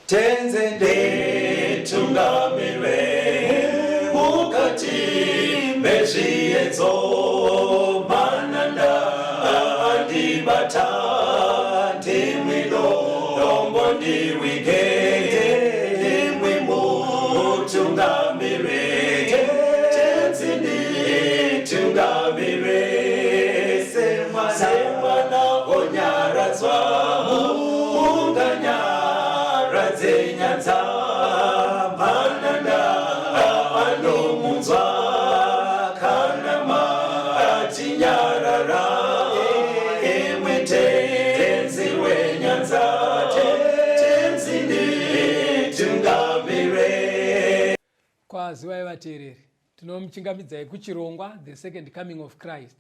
Tenzi nditungamire mukati mezviedzo, mananda andibata, ndimwi dombo ndiwige, ndimwi mutungamire. Tenzi nditungamire, semwana onyaradzwa munganyaradze nyanza, mananda anomunzwa kana matinyarara, imwi Tenzi wenyanza. Tenzi nditungamire. Kwaziwai vateereri, tinomuchingamidzai kuchirongwa The Second Coming of Christ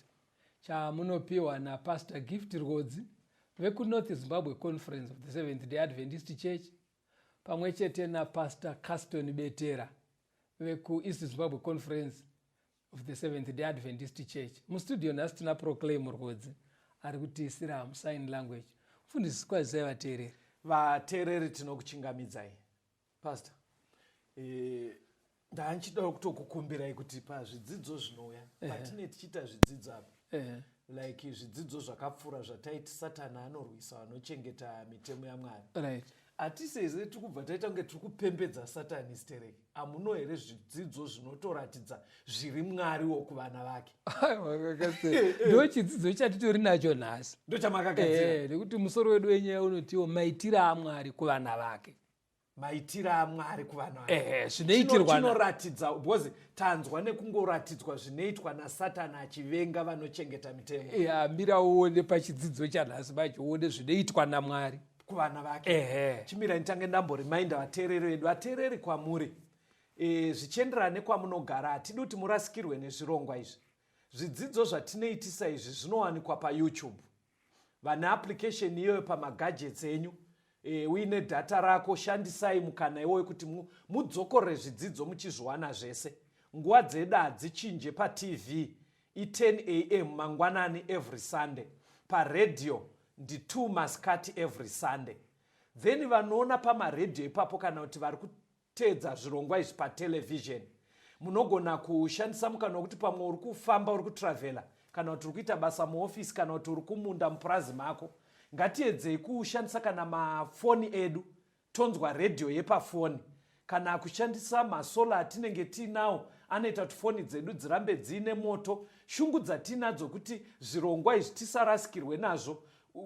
chamunopiwa naPastor Gift Rwodzi vekuNorth Zimbabwe Conference of the Seventh Day Adventist Church pamwe chete naPastor Caston Betera vekuEast Zimbabwe Conference of the Seventh Day Adventist Church. Mustudio nhasi tina Proclaim Rwodzi ari kutiisira musign language. Mufundisi, kwazisai vateereri. Vateereri, tinokuchingamidzai. Pastor, ndanchidawo kutokukumbirai kuti pazvidzidzo zvinouya, patine tichiita zvidzidzo apa, like zvidzidzo zvakapfuura zvataiti Satani anorwisa vanochengeta mitemo yaMwari, hatiseze tiri kubva taita kunge tiri kupembedza Satani stereki. Hamuno here zvidzidzo zvinotoratidza zviri Mwariwo kuvana vake? Ndo chidzidzo chatitori nacho nhasi. Ndochamakagadzira? Nekuti musoro wedu wenyaya unotiwo maitiro aMwari kuvana vake. Maitiro aMwari kuvana vake. Zvinoitirwa Chinoratidza, because tanzwa nekungoratidzwa zvinoitwa naSatani achivenga vanochengeta mitemo. Ya, mira uone pachidzidzo chanhasi macho, uone zvinoitwa naMwari kuvana vake. Chimirai nditange ndamborimainda vateereri vedu. Vateereri, kwamuri, zvichienderana nekwamunogara, hatidi kuti murasikirwe nezvirongwa izvi. Zvidzidzo zvatinoitisa izvi zvinowanikwa paYouTube. Vane application iyoyo pamagadgets enyu, uine data rako, shandisai mukana iwoyo kuti mudzokorore zvidzidzo muchizviwana zvese. Nguva dzedu hadzichinje. PaTV i10 am mangwanani every Sunday, paredhiyo ndi2 masikati every Sunday. Then vanoona pamaredhiyo ipapo kana kuti vari kuteedza zvirongwa izvi patelevision, munogona kushandisa mukana wekuti pamwe uri kufamba, uri kutravhela, kana kuti uri kuita basa muofisi, kana kuti uri kumunda mupurazi mako, ngatiedzei kushandisa kana mafoni edu tonzwa redhiyo yepafoni, kana kushandisa masolar atinenge tiinawo anoita kuti foni dzedu dzirambe dziine moto. Shungu dzatinadzo kuti zvirongwa izvi tisarasikirwe nazvo.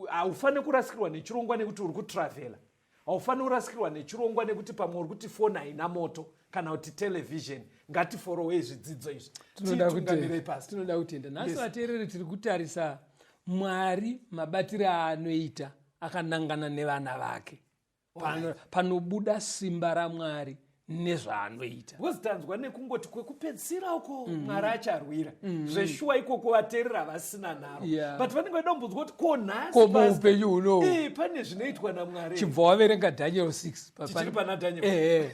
Haufaniri kurasikirwa nechirongwa nekuti uri kutravhela. Haufaniri kurasikirwa nechirongwa nekuti pamwe uri kuti foni haina moto kana kuti television. Ngatiforowei zvidzidzo izvi. Tinoda Titungamirei, kutenda. Pastor. Tinoda kutenda. Nhasi, Yes. vateereri, tiri kutarisa Mwari mabatiro aanoita akanangana nevana vake. Panobuda simba raMwari nezvaanoita. Because tanzwa nekungoti kwekupedzisira uko Mwari acharwira zveshuwa ikoko, vateereri havasina nharo, but vanenge vaida kumbonzwa kuti ko nhasi, Ko Pastor, muupenyu hunohu? Pane zvinoitwa naMwari? Chibva waverenga Daniel 6. Tichiri pana Daniel.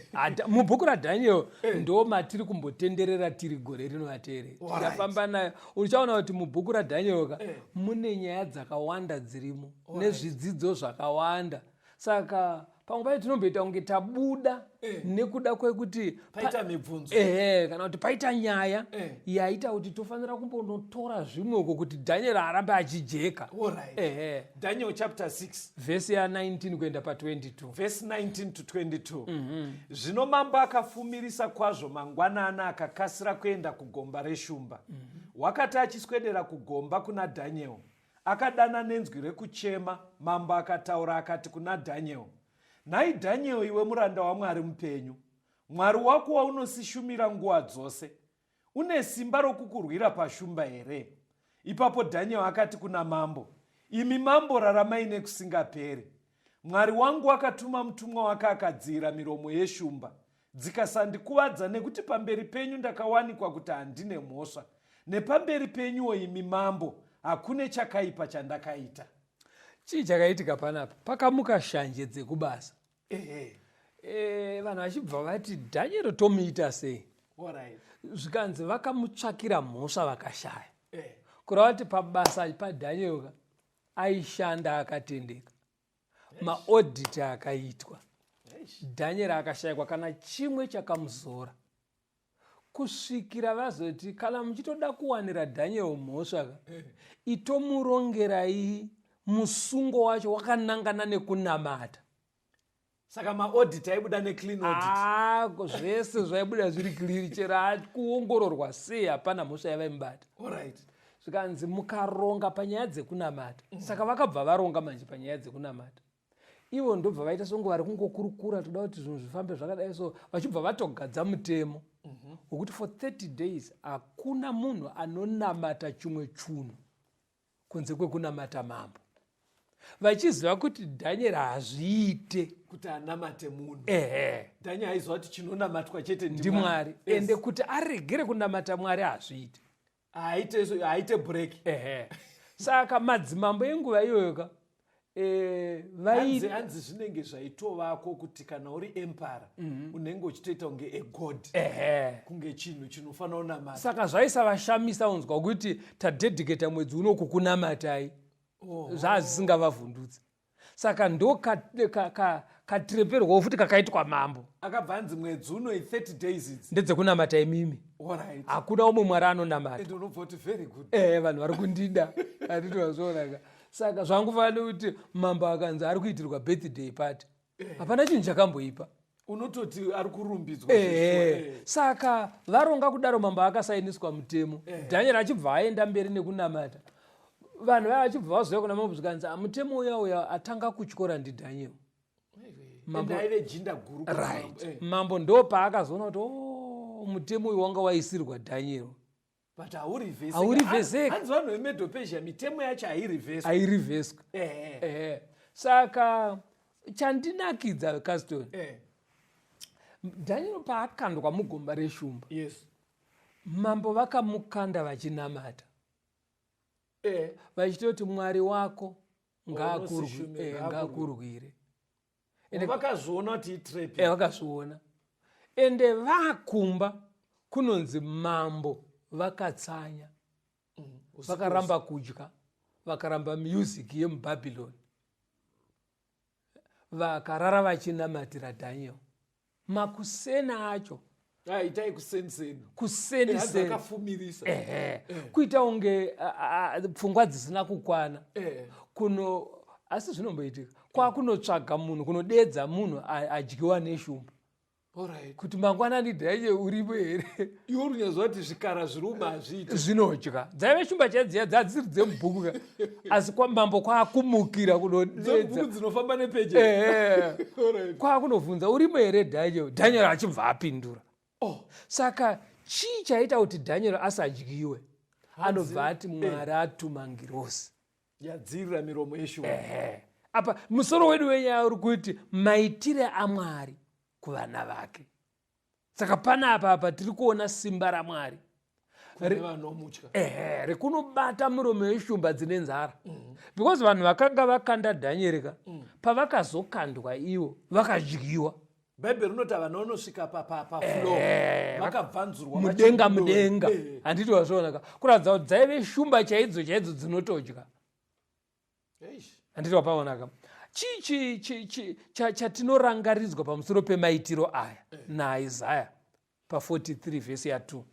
Mubhuku raDaniel ndo matiri kumbotenderera tiri gore rino, vateereri. Tikafamba nayo uchaona kuti mubhuku raDaniel ka mune nyaya dzakawanda dzirimo nezvidzidzo zvakawanda. Saka pamwe pacho tinomboita kunge tabuda nekuda kwekuti Paita mibvunzo. Ehe, kana kuti paita nyaya yaita kuti tofanira kumbonotora zvimwe uko kuti Daniel arambe achijeka. Daniel chapter 6, vhesi ya19 kuenda pa22. Verse 19 to 22. Zvino mambo akafumirisa kwazvo mangwanani, akakasira kuenda kugomba reshumba. Wakati achiswedera kugomba kuna Dhaniel, akadana nenzwi rekuchema. Mambo akataura akati kuna Dhaniel, "Nhai Dhaniel, iwe muranda waMwari mupenyu, Mwari wako waunosishumira nguva dzose une simba rokukurwira pashumba here?" Ipapo Dhaniel akati kuna mambo, "Imi mambo, raramai nekusingaperi. Mwari wangu akatuma mutumwa wake, akadziyira miromo yeshumba, dzikasandikuvadza, nekuti pamberi penyu ndakawanikwa kuti handine mhosva. Nepamberi penyuwo, imi mambo, hakune chakaipa chandakaita." Chii chakaitika panapa? Pakamuka shanje dzekubasa. Vanhu vachibva vati, "Dhaniel tomuita sei?" Zvikanzi vakamutsvakira mhosva vakashaya. Kureva kuti pabasa paDhaniel ka aishanda akatendeka. Maaudit akaitwa. Dhanieri akashayikwa kana chimwe chakamuzora kusvikira vazoti kana muchitoda kuwanira Dhanieri mhosva ka itomurongerai musungo wacho wakanangana nekunamata. Saka maaudit aibuda neclean audit. Ah, zvese zvaibuda zviri clear, chero kuongororwa sei hapana mhosva yavaimubata. Alright. Zvikanzi mukaronga panyaya dzekunamata. Saka vakabva varonga manje panyaya dzekunamata. Ivo ndobva vaita songe vari kungokurukura, toda kuti zvinhu zvifambe zvakadai, so vachibva vatogadza mutemo wekuti for 30 days hakuna munhu anonamata chimwe chunhu kunze kwekunamata mambo, vachiziva kuti Dhanieri hazviite kuti anamate munhu. Ehe. Dhanieri aiziva kuti chinonamatwa chete ndimwari. Ende kuti aregere kunamata Mwari hazviite. Haaite break. Ehe, saka madzimambo enguva iyoyo ka Hanzi zvinenge zvaitovako kuti kana uri empara unenge uchitoita kunge a god, kunge chinhu chinofanira kunamata. Saka zvaisavashamisa unzwa kuti tadedicata mwedzi uno kukunamatai. Zvazvisingavavhundutsi. Saka ndo katreperwawo futi kakaitwa mambo. Akabva anzi mwedzi uno i30 days idzi ndedzekunamata imimi. Hakuna umwe mwari anonamata. And unobva kuti very good. Ehe, vanhu vari kundida, handiti wazvionaka? Saka zvangufanira kuti mambo akanzi ari kuitirwa birthday party, hapana chinhu chakamboipa. Unototi ari kurumbidzwa. Ehe, saka varonga kudaro, mambo akasainiswa mutemo, Dhanieri achibva aenda mberi nekunamata. Vanhu vaya vachibva vazouya kuna mambo, zvikanzi, "Ah, mutemo uya uya atanga kutyora ndiDhaniel." Aive jinda guru. Right. Mambo ndo paakazoona kuti o, mutemo uyu wanga waisirwa Dhaniel. But haurivheseki. Haurivheseki. Hanzi vanhu veMedo-Persia mitemo yacho hairivheswi. Hairivheswi. Ehe, saka chandinakidza, Caston, Dhaniel paakandwa mugomba reshumba, mambo vakamukanda vachinamata, vachitoti, "Mwari wako Unosishumira, ngaakurwire." Vakazviona kuti itrap. Vakazviona. Ende vakumba kunonzi mambo vakatsanya, vakaramba kudya, vakaramba music yemuBhabhiloni, vakarara vachinamatira Daniel. Makusena acho, Ah, itai kuseniseni. Kuseniseni. Akafumirisa. Ehe, kuita kunge pfungwa dzisina kukwana. Kuno asi zvinomboitika kwakunotsvaga munhu, kunodedza munhu adyiwa neshumba kuti mangwanani, Dhanye uripo here? Iwe uri kuti zvikara zviri umu hazviiti. Zvinodya. Dzaive shumba chaidziya, dzadziri dzemubhuku ka, asi kwamambo kwakumukira kunodedza. Dzemubhuku dzinofamba nepeje. Ehe. Kwakunobvunza, "Urimo here, Daniel?" Daniel achibva apindura. Oh. Saka chii chaita kuti Daniel asadyiwe? Anobva ati Mwari atuma ngirosi yadzirira miromo yeshumba. Ehe, apa musoro wedu wenyaya uri kuti maitire aMwari kuvana vake. Saka panapa apa tiri kuona simba raMwari kune vanomutya. Ehe, rekunobata miromo yeshumba dzine nzara, because vanhu vakanga vakanda Dhanieri ka, pavakazokandwa ivo vakadyiwa. Bhaibheri rinoti havana unosvika pafloor, vakabvanzurwa mudenga vachiri mudenga. Handiti wazviona ka? Kuratidza kuti dzaive shumba chaidzo chaidzo dzinotodya. Eish. Handiti wapaona ka? Chii chatinorangarizwa pamusoro pemaitiro aya naIsaya pa43 vhesi ya2?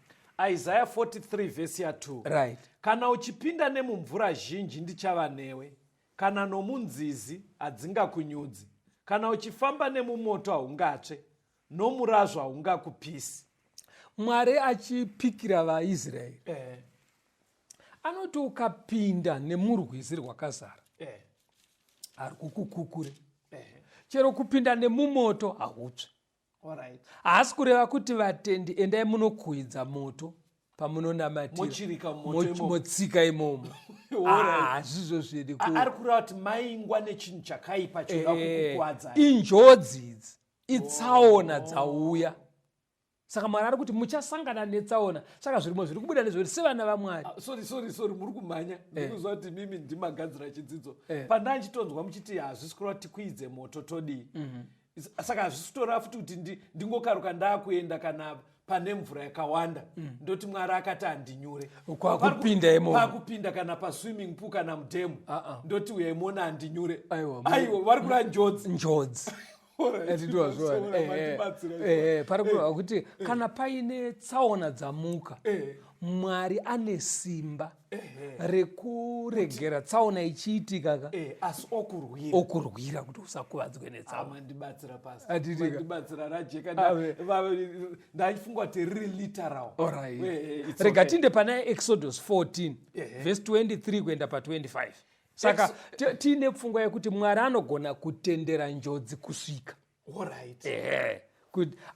Isaya 43 vhesi ya2. Right. Kana uchipinda nemumvura zhinji, ndichava newe; kana nomunzizi, hadzingakunyudzi; kana uchifamba nemumoto, haungatsve, nomurazvo haungakupisi. Mwari achipikira vaIsraeri anoti ukapinda nemurwizi rwakazara, hari kukukukure. Chero kupinda nemumoto, hautsve. Haasi kureva kuti vatendi endai munokuidza moto pamunonamatira. Mochirika mumoto imomo. Motsika imomo. Ah, hazvizvo zvedi. Ari kureva kuti maingwa nechinhu chakaipa chinoda kukukwadzai. Injodzi idzi, itsaona dzauya. Saka Mwari ari kuti muchasangana netsaona. Saka zvirimo zviri kubuda ndezvekuti sevana vaMwari Ah, sorry, sorry, sorry, muri kumhanya. Ndikuziva kuti mimi ndimagadzira chidzidzo. Pandanchitonzwa muchiti hazvisi kureva kuti tikuidze moto todii. Saka hazvisi kutoreva futi kuti ndingokaruka ndaakuenda kana pane mvura yakawanda, ndoti Mwari akati handinyure. Kwakupinda imomo. Pakupinda kana paswimming pool kana mudhemu, Ah, ah. ndoti uyai muone handinyure. Aiwa, Aiwa, vari kureva njodzi. Njodzi. Pari kureva kuti kana paine tsaona dzamuka, Mwari ane simba rekuregera tsaona ichiitika ka, asi okurwira, okurwira kuti usakuvadzwe netsaona. Mandibatsira. Handitika. Pasmandibatsira, rajeka. Ndaifunga kuti riri literal. Alright. It's Rega okay. tiinde pana Exodus 14 verse 23 kuenda pa25. Saka tiine pfungwa yekuti Mwari anogona kutendera njodzi kusvika,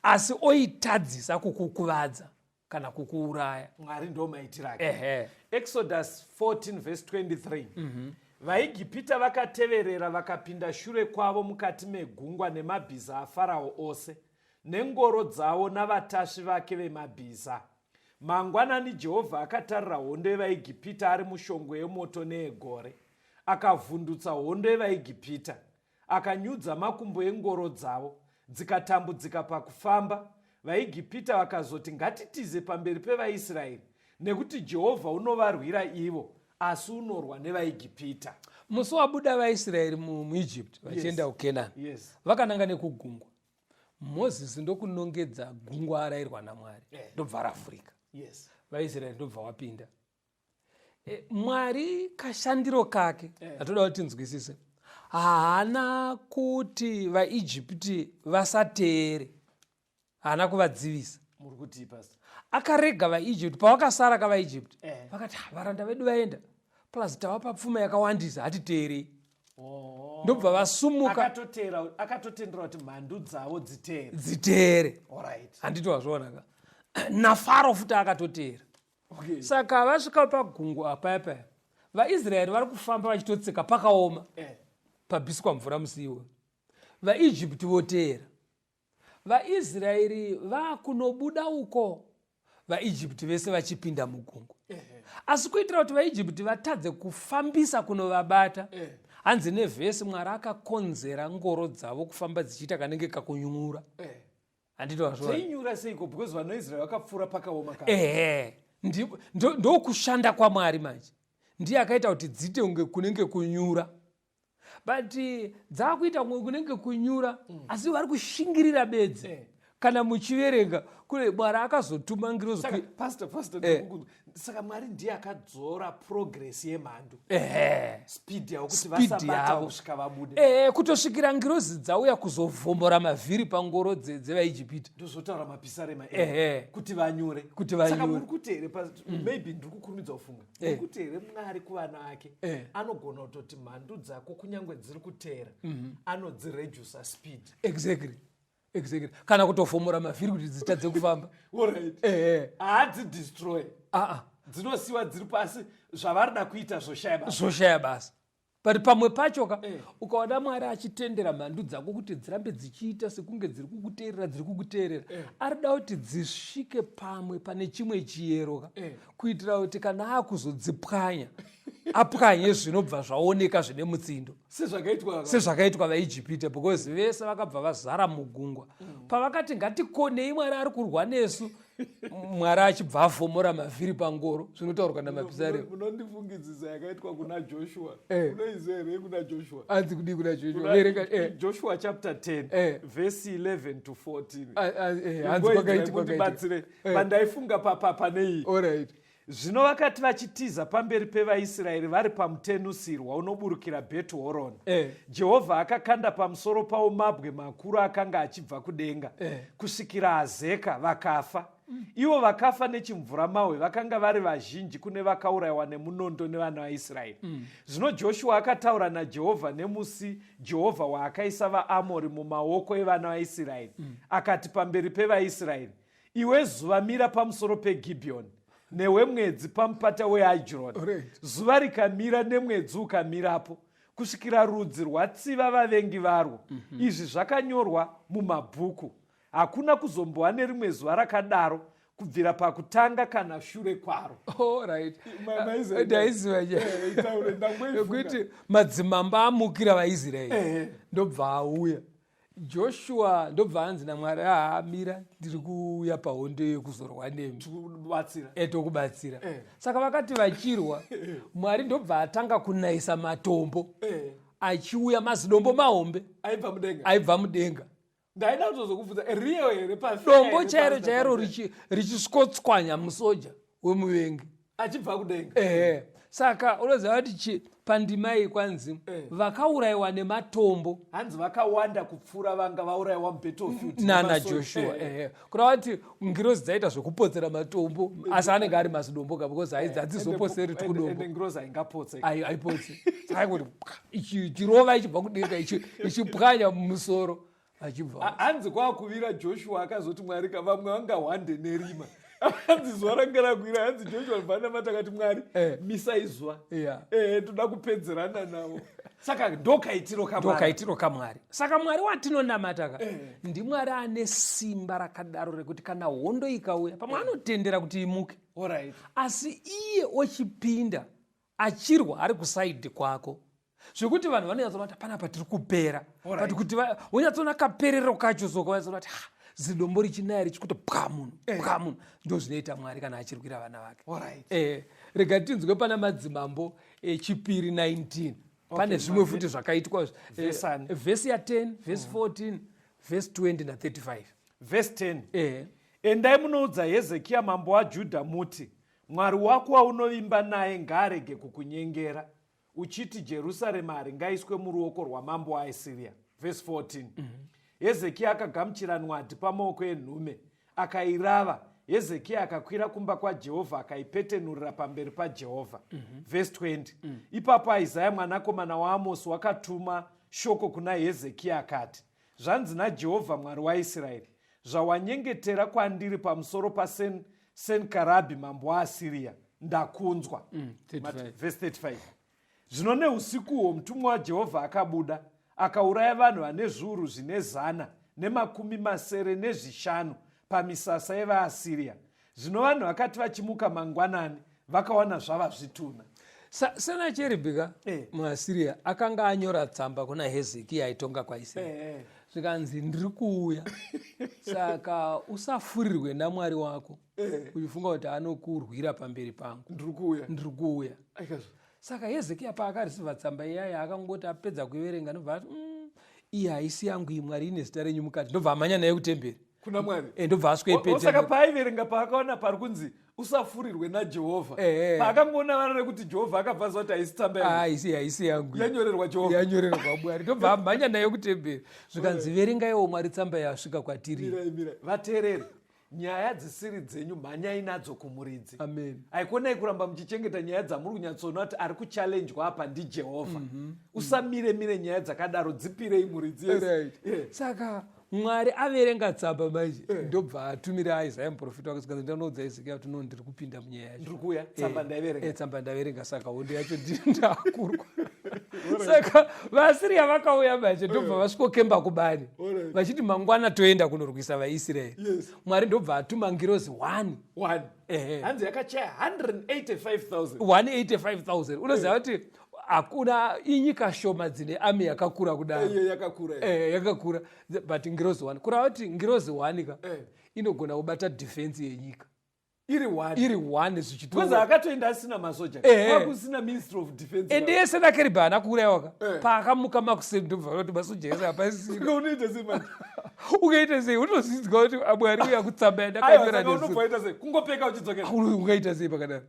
asi oitadzisa kukukuvadza kana kukuuraya. Mwari ndo maitiro ake. Exodus 14 verse 23: Vaigipita vakateverera, vakapinda shure kwavo mukati megungwa, nemabhiza aFarao ose nengoro dzavo navatasvi vake vemabhiza. Mangwanani Jehovha akatarira hondo yevaIgipita ari mushongwe yemoto neyegore, akavhundutsa hondo yevaIgipita, akanyudza makumbo engoro dzavo, dzikatambudzika pakufamba. VaIgipita vakazoti, "Ngatitize pamberi pevaIsraeri, nekuti Jehovha unovarwira ivo, asi unorwa nevaIgipita." Musi wabuda vaIsraeri muEgypt vachienda kuKenani, vakananga nekugungwa. Mozisi ndokunongedza gungwa arayirwa naMwari, ndobva ravhurika. VaIsraeri ndobva wapinda. Mwari kashandiro kake atoda kuti tinzwisise, haana kuti vaIjipiti vasateere, haana kuvadzivisa. Muri kutii, Pastor? Akarega vaIjipti. Pavakasara kavaIjipti, vakati, "Ah, varanda vedu vaenda, plus tavapa pfuma yakawandisa, hatiteerei." Ndobva vasumuka. Akatotendera kuti mhandu dzavo dziteere. Dziteere. Alright. Handiti wazviona ka? NaFaro futi akatoteera. Saka vasvika pagungwa paya paya, vaIsraeri vari kufamba vachitotsika pakaoma, pabviswa mvura musi iwoyo. VaIjipti voteera. VaIsraeri vakunobuda uko, vaIjipti vese vachipinda mugungwa. Asi kuitira kuti vaIjipti vatadze kufambisa kunovabata, hanzi nevhesi, Mwari akakonzera ngoro dzavo kufamba dzichiita kanenge kakunyura. Handiti wazviona? Zvainyura seiko? Because vanhu veIsraeri vakapfuura pakaoma ka. Ehe, ndokushanda kwaMwari manje. Ndiye akaita kuti dziite kunge kunenge kunyura, but dzaakuita kunge kunenge kunyura, asi vari kushingirira bedzi. Kana muchiverenga kune Mwari akazotuma ngirozi. Saka pastor, saka Mwari ndiye akadzora progress yemhandu, speed yavo, kuti Speed vasabata yavo. kusvika vabude. Ehe, kutosvikira ngirozi dzauya kuzovhomora mavhiri pangoro dzevaIjipita. Ndozotaura mapisarema kuti vanyure. Kuti vanyure. Saka muri kuti here, maybe ndiri kukurumidza kufunga, muri kuti here Mwari kuvana ake anogona kutoti mhandu dzako, kunyange dziri kuteera, anodziredusa speed? Exactly, kana kutovhomora mavhiri kuti dzitadze kufamba. Alright. Haadzidestroy. Aa. Dzinosiwa dziri pasi, zvavarida kuita zvoshaya basa. Zvoshaya basa. But pamwe pacho ka, ukaona Mwari achitendera mhandu dzako kuti dzirambe dzichiita sekunge dziri kukuteerera, dziri kukuteerera, arida kuti dzisvike pamwe pane chimwe chiyero ka, kuitira kuti kana akuzodzipwanya, apwanye zvinobva zvaoneka zvine mutsindo. Sezvakaitwa. Sezvakaitwa vaIjipita, because vese vakabva vazara mugungwa. Pavakati, "Ngatikonei, Mwari ari kurwa nesu," Mwari achibva avhomora mavhiri pangoro, zvinotaurwa namapisarema. Munondifungidzisa yakaitwa kuna Joshua. Unoiziva here kuna Joshua? Anzi kudii kuna Joshua? Verenga. Joshua chapter 10 verse 11 to 14. Hanzi kwakaitika? Mundibatsire pandaifunga pane iyi. Alright. Zvino vakati vachitiza pamberi pevaIsraeri vari pamutenusirwa unoburukira Bheti Horoni, Jehovha akakanda pamusoro pavo mabwe makuru akanga achibva kudenga, kusvikira Azeka, vakafa. Ivo vakafa nechimvuramahwe vakanga vari vazhinji kune vakaurayiwa nemunondo nevana vaIsraeri. Zvino Joshua akataura naJehovha nemusi Jehovha waakaisa vaAmori mumaoko evana vaIsraeri, akati pamberi pevaIsraeri, "Iwe zuva, mira pamusoro peGibhiyoni, newe mwedzi pamupata weAijaroni." Zuva rikamira nemwedzi ukamirapo, kusvikira rudzi rwatsiva vavengi varwo. Izvi zvakanyorwa mumabhuku. Hakuna kuzombova nerimwe zuva rakadaro kubvira pakutanga kana shure kwaro. Alright. Maiziva? Ndaiziva. Itaure, ndangoifunga. Yekuti madzimambo amukira vaIsraeri, ndobva auya Joshua, ndobva anzi naMwari, "Haa, mira, ndiri kuuya pahondo yekuzorwa nemi." Tikubatsira. Tokubatsira. Saka vakati vachirwa, Mwari ndobva atanga kunayisa matombo. Achiuya mazidombo mahombe. Aibva mudenga. Aibva mudenga. Ndaida kutozokubvunza, real here? Dombo chairo chairo richisikotswanya musoja wemuvengi. Achibva kudenga. Ehe, saka unoziva kuti pandima iyi kwanzi vakaurayiwa nematombo. Hanzi vakawanda kupfuura vanga vaurayiwa mubattlefield nana Joshua. Ehe, kureva kuti ngirozi dzaita zvekupotsera matombo, asi anenge ari mazidombo ka, because hadzizopotseri tukudombo. Ende ngirozi haingapotse. Haipotsi. Saka kuti ichirova ichibva kudenga, ichipwanya mumusoro achibva. Hanzi kwakuvira, Joshua akazoti, "Mwari ka, vamwe vangahwande nerima." Hanzi zuva ranga rakwira. Hanzi Joshua bvanamata akati, "Mwari, misai zuva." Toda kupedzerana navo. Saka ndokaitiro kamwari. Ndokaitiro kamwari. Saka Mwari watinonamata ka ndiMwari ane simba rakadaro rekuti kana hondo ikauya, pamwe anotendera kuti imuke, asi iye ochipinda achirwa ari kuside kwako, zvekuti vanhu vanonyatsoona kuti panapa tiri kupera. But kuti wonyatsoona kaperero kacho, soka wanyatsoona kuti, "Ha, zidombo richinaya richikuti pwa munhu, pwa munhu." Ndo zvinoita Mwari kana achirwira vana vake. Rega tinzwe pana Madzimambo Echipiri 19, pane zvimwe futi zvakaitwa. Vhesi ani? Vhesi ya10, vhesi 14, vhesi 20 na35. Vhesi 10. Eh. Endai munoudza Hezekiya mambo waJudha muti, Mwari wako waunovimba naye ngaarege kukunyengera uchiti, Jerusarema haringaiswe muruoko rwamambo waAsiria. Vhesi 14. Hezekiya akagamuchira nwadhi pamaoko enhume, akairava. Hezekiya akakwira kumba kwaJehovha, akaipetenurira pamberi paJehovha. Vhesi 20. Ipapo Isaya mwanakomana waAmosi wakatuma shoko kuna Hezekiya akati, "Zvanzi naJehovha Mwari waIsraeri: Zvawanyengetera kwandiri pamusoro paSenkarabhi mambo waAsiriya, ndakunzwa." 35. Vhesi 35. Zvino neusikuhwo mutumwa waJehovha akabuda, akauraya vanhu vane zviuru zvine 175 pamisasa yevaAsiriya. Zvino vanhu vakati vachimuka mangwanani, vakawana zvava zvitunha. Senacheribhi ka, muAsiriya akanga anyora tsamba kuna Hezekiya aitonga kwaIsraeri. Zvikanzi, "Ndiri kuuya, saka usafurirwe naMwari wako uchifunga kuti anokurwira pamberi pangu." Ndiri kuuya. Ndiri kuuya. Aikazvo. Saka Hezekiya paakareceiva tsamba iyaya, akangoti apedza kuiverenga, ndobva ati, iyi haisi yangu iyi, Mwari, ine zita renyu mukati." Ndobva amhanya naye kutemberi. Kuna Mwari. Ndobva Saka aswepete. Paaiverenga, paakaona pari kunzi usafurirwe naJehovha, paakangoona vara rekuti Jehovha, akabva aziva kuti haisi tsamba yangu. Haisi yangu iyi. Yanyorerwa Jehovha. Yanyorerwa Mwari. Ndobva amhanya nayo kutemberi, zvikanzi, "Verengaiwo Mwari tsamba yasvika kwatiri." Mirai, mirai, vateereri. Nyaya dzisiri dzenyu mhanyai nadzo kumuridzi. Amen. Haikonai kuramba muchichengeta nyaya dzamuri kunyatsoona kuti ari kuchallenjwa apa ndiJehovha. Usamire mire nyaya dzakadaro, dzipirei muridzi. Yes. Saka Mwari averenga tsamba manje, ndobva atumira Isaya muprofita wake, zvikanzi, "Ndanoudza Hezekiya kuti no, ndiri kupinda munyaya yacho." Ndiri kuuya, tsamba ndaiverenga. Tsamba ndaverenga, saka hondo yacho ndakurwa. Saka vaAsiriya vakauya manje, ndobva vasvikokemba kubani, vachiti mangwana toenda kunorwisa vaIsraeri. Mwari ndobva atuma ngirozi 1. One. Ehe. Hanzi yakachaya 185,000. 185,000. Unoziva kuti hakuna inyika shoma dzine army yakakura kudaro. Iyo yakakura iyo. Yakakura, but ngirozi 1, kureva kuti ngirozi 1 ka inogona kubata defense yenyika. Iri one. Iri 1. Because Zvichito akatoenda asina masoja. Kwakusina ministry of defense. Ende yeSenakeribhi haana kuurayiwa ka. Paakamuka makuseni, ndobva kuti masoja ese hapasina. Saka unoita sei manje? Ukaita sei? Unozinzwa kuti Mwari uya kutsamba Aiwa, yandakanyora saka nezuro. unobva waita sei? Kungopeka uchidzokera. Ungaita sei pakadaro?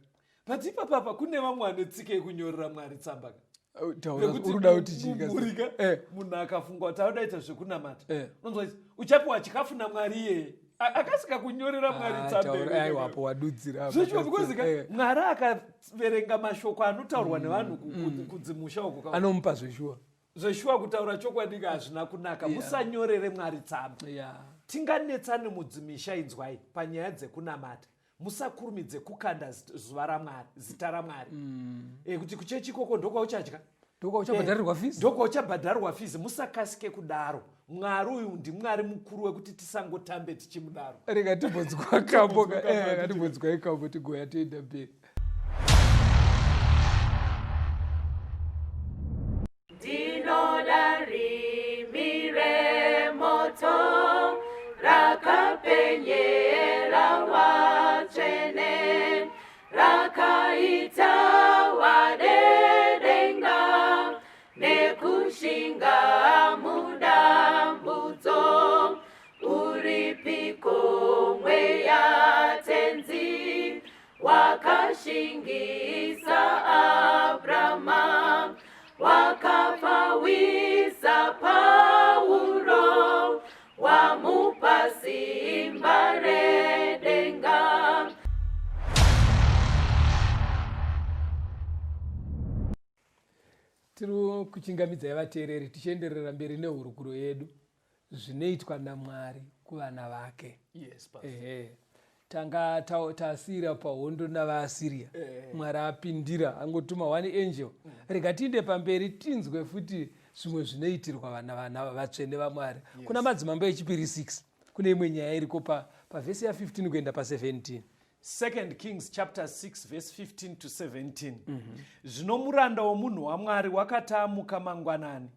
But ipapapa kune vamwe vane tsika yekunyorera Mwari tsamba ka. Taura. Nekuti Uri kuda kuti chii kasi? mumhurika, munhu akafunga kuti auda ita zvekunamata, unonzwa kuti uchapiwa chikafu naMwari iyeye. Akasika kunyorera Mwari Ah, tsamba taura. here? Aiwa, apo wadudzira apa. Zvichiwa because ka Mwari akaverenga mashoko anotaurwa nevanhu kudzimusha uko Anomupa zveshuwa. Zveshuwa, kutaura chokwadi ka, hazvina kunaka. Musanyorere Mwari tsamba. Tinganetsane mudzimisha, inzwai, panyaya dzekunamata musakurumidze kukanda zuva raMwari, zita raMwari. Kuti kuchechi ikoko ndokwauchadya. Ndokwauchabhadharirwa fees. Ndokwauchabhadharirwa fees. Musakasike kudaro. Mwari uyu ndiMwari mukuru wekuti tisangotambe tichimudaro. Rega timbodzwa kambo ka. Ngatimbodzwa ikambo, tigoya toenda mberi. Ndinoda rimi remoto rakapenyera watsvene, rakaita wadedenga. Wakashingisa Abrama, wakapfawisa Pauro, wamupa simba redenga. Tiri kuchingamidzai vateereri tichienderera mberi nehurukuro yedu zvinoitwa naMwari kuvana vake. Yes, Pastor. Ehe. Tanga tasiira pahondo navaAsiria. Mwari apindira angotuma one angel. Rega tiinde pamberi tinzwe futi zvimwe zvinoitirwa vana vana vatsvene vaMwari. Yes. Kuna Madzimambo echipiri 6 kune imwe nyaya iriko pa pavhesi ya 15 kuenda pa 17. Second Kings chapter 6 verse 15 to 17. Zvino muranda womunhu waMwari wakati amuka mangwanani,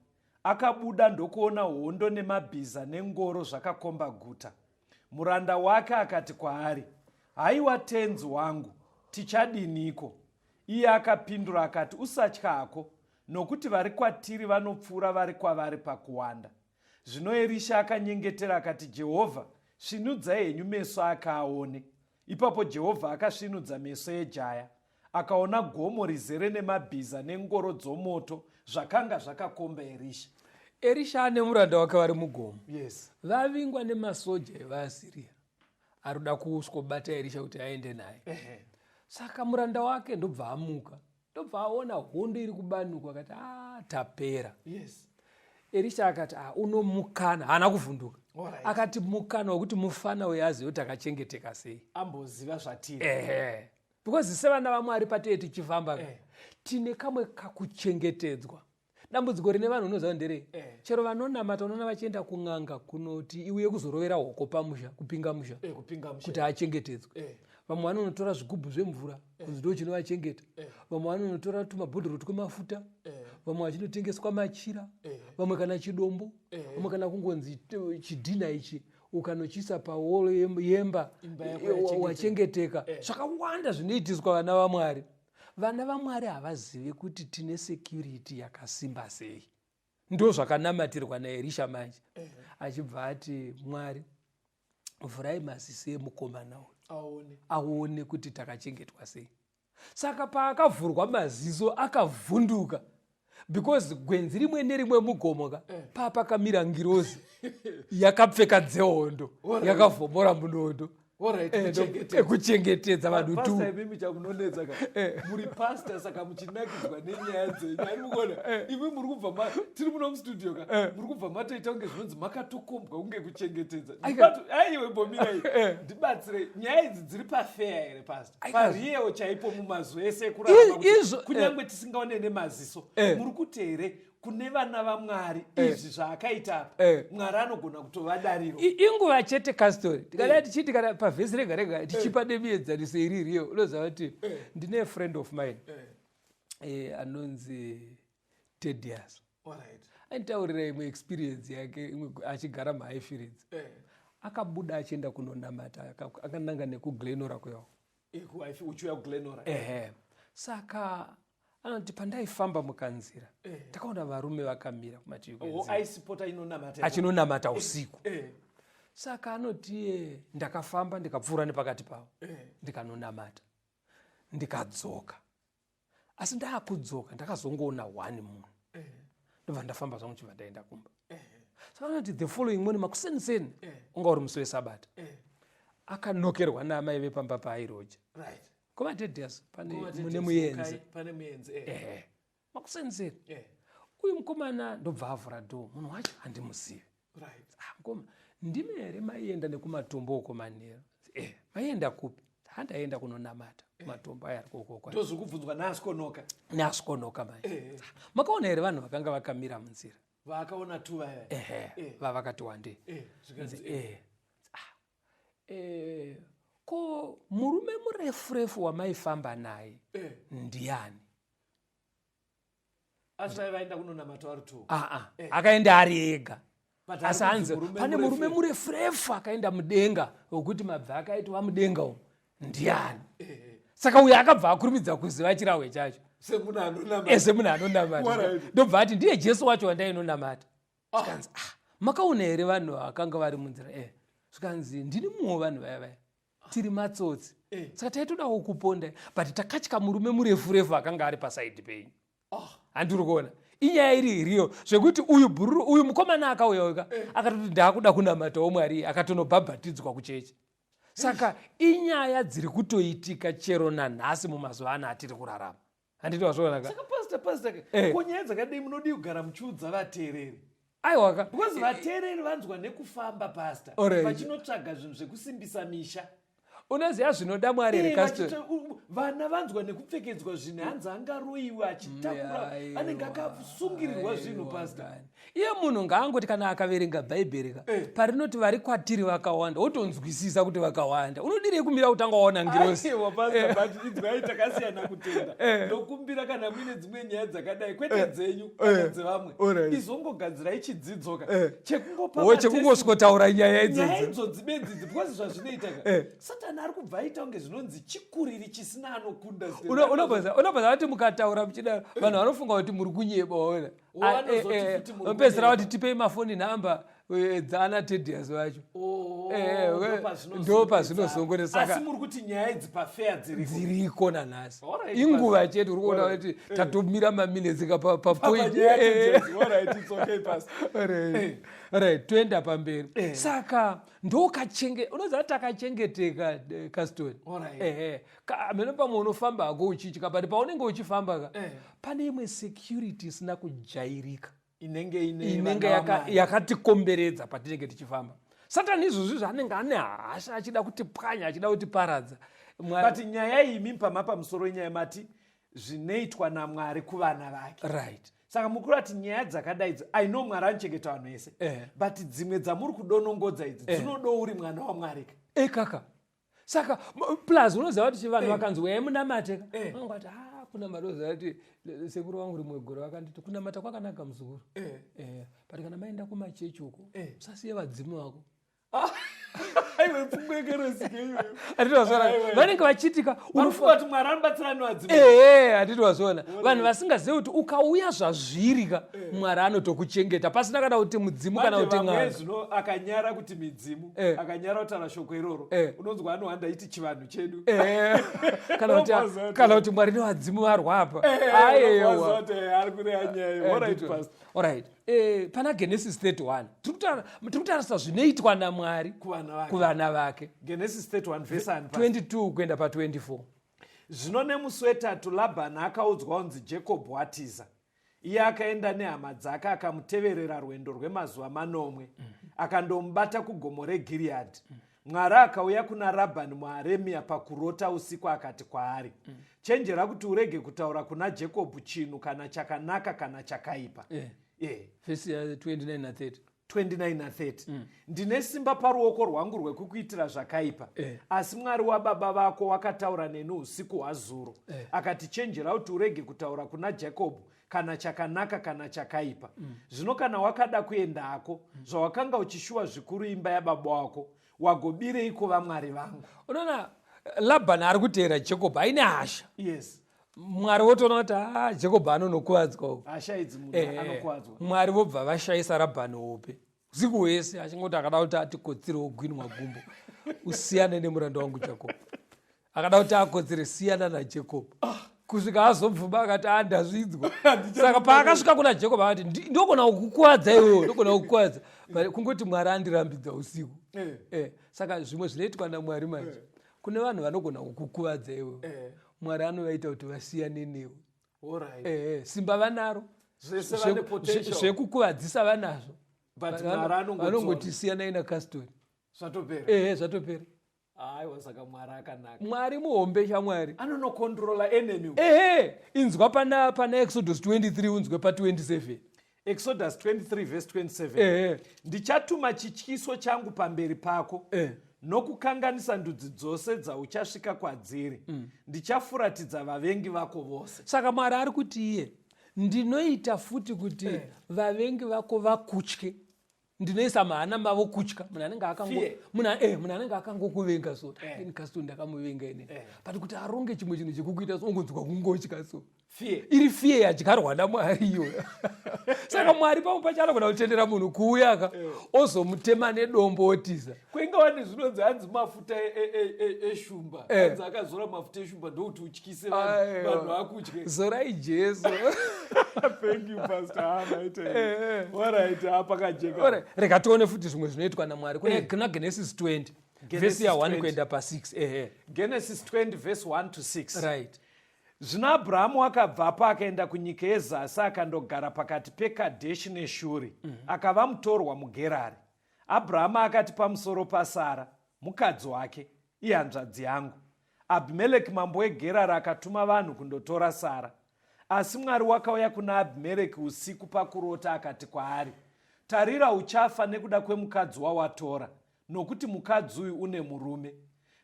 akabuda ndokuona hondo nemabhiza nengoro zvakakomba guta. Muranda wake akati kwaari, Haiwa tenzi wangu, tichadiniko? Iye akapindura akati, Usatya hako, nokuti vari kwatiri vanopfuura vari kwavari pakuwanda. Zvino Erisha akanyengetera akati, Jehovha, svinudzai henyu meso ake aone. Ipapo Jehovha akasvinudza meso ejaya, akaona gomo rizere nemabhiza nengoro dzomoto zvakanga zvakakomba Erisha. Erisha ane muranda wake vari mugomo. Yes. Vavingwa nemasoja evaAsiria ari kuda kusvobata Erisha kuti aende naye. Saka muranda wake ndobva amuka, ndobva aona hondo iri kubanuka, akati ah, tapera. Yes. Erisha akati ah, unomukana, haana kuvhunduka. Alright. Akati mukana wekuti mufana uyo azive kuti akachengeteka sei. Amboziva zvatiri. Ehe. Because sevana vaMwari patee tichifamba tine kamwe kakuchengetedzwa. Dambudziko rine vanhu unoziva nderei? Chero vanonamata unoona vachienda kun'anga kunoti iuye kuzorovera hoko pamusha, kupinga musha. Kupinga musha. Kuti achengetedzwe. Vamwe vanonotora zvigubhu zvemvura kunzi ndo chinovachengeta. Vamwe vanonotora tumabhodhoro twemafuta. Vamwe vachinotengeswa machira. Vamwe kana chidombo. Vamwe kana kungonzi chidhina ichi ukanochiisa pawall yemba Imba yako yachengeteka. wachengeteka. Zvakawanda zvinoitiswa vana vaMwari. Vana vaMwari havazivi kuti tine security yakasimba sei. Ndo zvakanamatirwa naErisha manje. Achibva ati Mwari, vhurai maziso emukomana uyu aone, aone kuti takachengetwa sei. Saka paakavhurwa maziso akavhunduka because gwenzi rimwe nerimwe mugomo ka papakamira ngirozi yakapfeka dzehondo yakavhomora munondo kuchengetedza vanhu tu. Pastor, imimi chamunonetsa ka muri pastor saka muchinakidzwa nenyaya dzenyu ari mukuona imi muri kubva tiri muno mustudio ka muri kubva matoita kunge zvinonzi makatokombwa kunge kuchengetedza. Aiwe mbomirai ndibatsire nyaya idzi dziri pafeya here pastor? Pariyewo chaipo mumazwi ese ekurarama kuti kunyange tisingaone nemaziso muri kuti here kune vana vaMwari izvi zvaakaita apa Mwari anogona kutovadariro. Inguva chete kastori tikadai tichiti kana pavhesi rega rega tichipa nemienzaniso iri iriyo unoziva kuti ndine friend of mine anonzi Tedious. Aitaurira imwe experience yake imwe achigara muHighfields. Akabuda achienda kunonamata akananga nekuGlenora kuyawo. Uchiuya kuGlenora. Ehe. Saka anoti pandaifamba mukanzira ndakaona varume vakamira kumativi kwenzira. Aisipota inonamata. Achinonamata usiku. Saka anoti ndakafamba ndikapfuura nepakati pavo. Ndikanonamata. Ndikadzoka. Asi ndakudzoka ndakazongoona one munhu. Ndobva ndafamba zvangu chibva ndaenda kumba. Saka anoti the following morning makuseniseni unga uri musi wesabata. Akanokerwa naamai vepamba paairoja. KuvaTedious pane mune muenzi. Pane muenzi. Makuseniseni. Uyu mukomana ndobva avhura door, munhu wacho handimuzivi. Mukoma, ndimi here maienda nekumatombo uko manheru? Maienda kupi? Handaenda kunonamata matombo aya ari koko. Ndozviri kubvunzwa naasikonoka. Naasikonoka manje. Makaona here vanhu vakanga vakamira munzira? Vakaona tu vaya. Vavakati wandei. Ko murume murefu refu wamaifamba naye ndiani? Asi vaiva vaenda kunonamata vari two. Akaenda ari ega. Asi hanzi pane murume murefu refu akaenda mudenga wekuti mabva akaitwa mudenga umu ndiani? Saka uyu akabva akurumidza kuziva chirahwe chacho. Semunhu anonamata. Semunhu anonamata. Ndobva ati ndiye Jesu wacho wandainonamata. Zvikanzi makaona here vanhu vakanga vari munzira? Zvikanzi ndini mumwe vanhu vaya vaya. Tiri matsotsi. Eh. Saka taitodawo kuponda, but takatya murume murefu refu akanga ari pasaidi penyu. Handiri kuona inyaya iri iriyo zvekuti uyu bhururu, uyu mukomana akauya weka, akatoti ndaakuda kunamatawo Mwari, akatonobhabhatidzwa kuchechi. Saka inyaya dziri kutoitika chero nanhasi mumazuva ano atiri kurarama. Handiti wazviona ka? Saka pastor, ko nyaya dzakadai munodii kugara muchiudza vateereri? Aiwaka. Because vateereri vanzwa nekufamba, pastor, vachinotsvaga zvinhu zvekusimbisa misha. Unoziva zvinoda Mwari here, Castor? Vana vanzwa nekupfekedzwa zvinhu, hanzi angaroyiwe achitakura, anenge akasungirirwa zvinhu, pastor. Iye munhu ngaangoti kana akaverenga Bhaibheri ka, parinoti vari kwatiri vakawanda, wotonzwisisa kuti vakawanda. Unodirei kumira kutanga waona ngirosi? Aiwa pastor, but inzwai, takasiyana kutenda. Ndokumbira kana muine dzimwe nyaya dzakadai, kwete dzenyu kana dzevamwe, izongogadzirai chidzidzo ka chekungopa wo chekungosvikotaura nyaya nyaya idzodzo. Idzodzi bedzidzi, because zvazvinoita ka, Satani ari kubva aita kunge zvinonzi chikuriri chisina anokunda. Unobva kuti mukataura muchidaro, vanhu vanofunga kuti muri kunyeba, waona. Vanozoti futi muri Vapedzisira kunyeba. vati tipei mafoni nhamba dzaana Tedias vacho. Oh, Ndo pazvinozongone. Saka Asi muri kuti nyaya idzi pafeya dziriko? Dziriko nanhasi. Alright, Inguva Pastor. chete. Uri kuona kuti tatomira maminutes ka papoint. Panyaya Tedias. Alright, it's okay, Pastor. Right, toenda pamberi. Saka ndokachenge unoziva takachengeteka, Caston. Ehe. Mene pamwe unofamba hako uchitya, but paunenge uchifamba ka, pane imwe security isina kujairika inenge ine inenge vana vaMwari. Yakatikomberedza patinenge tichifamba. Satani izvozvi zvaanenge ane hasha, achida kutipwanya, achida kutiparadza. But nyaya iyi, imi pama pamusoro wenyaya mati zvinoitwa naMwari kuvana vake. Right. Saka mukuru ati nyaya dzakadai idzi, I know Mwari anochengeta vanhu vese, but dzimwe dzamuri kudonongodza idzi dzinodo uri mwana waMwari ka. Ekaka. Saka plus unoziva kuti vanhu vakanzi uyai munamate ka, vanongati a kunamata. Unoziva kuti sekuru vangu rimwe gore vakanditi, "Kunamata kwakanaka, muzukuru, but kana maenda kumachechi uko, usasiye vadzimu vako." Aiwe, pfungwa yekerosike iyoyo. Handiti wazviona? Aiwa. Vanenge vachitika Vanofunga kuti Mwari anobatsira nevadzimu. Ehe, handiti wazviona? Vanhu vasingazivi kuti ukauya zvazviri ka, Mwari anotokuchengeta pasina kana kuti mudzimu kana Manje kuti vamwe n'anga. zvino akanyara kuti midzimu, akanyara kutaura shoko iroro, unonzwa anohanda iti chivanhu chedu. Kana kuti Unobaziva kuti- kana kuti Mwari nevadzimu varwa apa. Aiwa. Unobaziva kuti ari kureva nyaya. Alright, pastor. Alright. Pana Genesis 31 tiri kutarisa zvinoitwa naMwari kuvana vake. Kuvana vake. Genesis 31 verse 1, pastor. 22 kuenda pa24. Zvino nemusi wetatu Labhani akaudzwa kunzi Jakobho atiza. Iye akaenda nehama dzake akamuteverera rwendo rwemazuva 7, akandomubata kugomo reGiriyadhi. Mwari akauya kuna Rabhani muAremia pakurota usiku akati kwaari, "Chenjera kuti urege kutaura kuna Jakobho chinhu, kana chakanaka kana chakaipa." Vhesi ya 29 na30. 29 na30. "Ndine simba paruoko rwangu rwekukuitira zvakaipa, asi Mwari wababa vako wakataura neni usiku hwazuro, akati, 'Chenjera kuti urege kutaura kuna Jakobho kana chakanaka kana chakaipa.' Zvino kana wakada kuendako, zvawakanga uchishuwa zvikuru imba yababa wako, wagobireiko vamwari vangu?" Unoona Labhani ari kuteera Jacob aine hasha. Mwari wotoona kuti a Jacob anonokuvadzwa uku. Hasha idzi, munhu anokuwadzwa. Mwari vobva vashayisa Rabhani hope usiku hwese, achingoti akada kuti atikotsire wogwinwa gumbo, "Usiyane nemuranda wangu Jacob." Akada kuti akotsire, "Siyana naJacob," kusvika azobvuma akati, "A, ndazvidzwa." Saka paakasvika kuna Jacob akati, "Ndogona kukukuvadza iwewe, ndogona kukukuvadza, but kungoti Mwari andirambidza usiku." Saka zvimwe zvinoitwa naMwari manje, kune vanhu vanogona kukukuvadza iwewe, Mwari anovaita kuti vasiyane newe. Simba vanaro. Zvese vane potential. Zvekukuvadzisa vanazvo. But Mwari anongodzora. Vanongoti siyanai naCaston. Zvatopera. Ehe, zvatopera. Aiwa, saka Mwari akanaka. Mwari muhombe, shamwari. Anonocontrola enemy. Ehe, inzwa pana Exodus 23, unzwe pa27. Exodus 23 verse 27. "Ndichatuma chityiso changu pamberi pako nokukanganisa ndudzi dzose dzauchasvika kwadziri. Ndichafuratidza vavengi vako vose." Saka Mwari ari kuti iye, "Ndinoita futi kuti vavengi vako vakutye. Ndinoisa mahana mavo kutya." Munhu anenge akango Fear. munhu anenge akangokuvenga so, ini Caston ndakamuvenga inini, but kuti aronge chimwe chinhu chekukuita so, ongonzwa kungotya so. Fear. Iri fear yadyarwa naMwari iyoyo. Saka Mwari pamwe pacho anogona kutendera munhu kuuya ka, ozomutema nedombo otiza. Kuinga wani zvinonzi hanzi mafuta eshumba. Hanzi akazora mafuta eshumba ndokuti utyise vanhu, vanhu vakutye. Zorai Jesu. Thank you, Pastor. Ah, maita. All right, apa kajeka. All right, rega tione futi zvimwe zvinoitwa naMwari. Kune kuna Genesis 20, Genesis vhesi ya 1 20. Kuenda pa6, ehe. Genesis 20 verse 1 to 6. Zvino Abhurahamu akabvapo akaenda kunyika yezasi akandogara pakati peKadheshi neShuri, akava mutorwa muGerari. Abhurahamu akati pamusoro paSara, mukadzi wake, "Ihanzvadzi yangu." Abhimereki mambo weGerari akatuma vanhu kundotora Sara. Asi Mwari wakauya kuna Abhimereki usiku pakurota akati kwaari, "Tarira, uchafa nekuda kwemukadzi wawatora, nokuti mukadzi uyu une murume."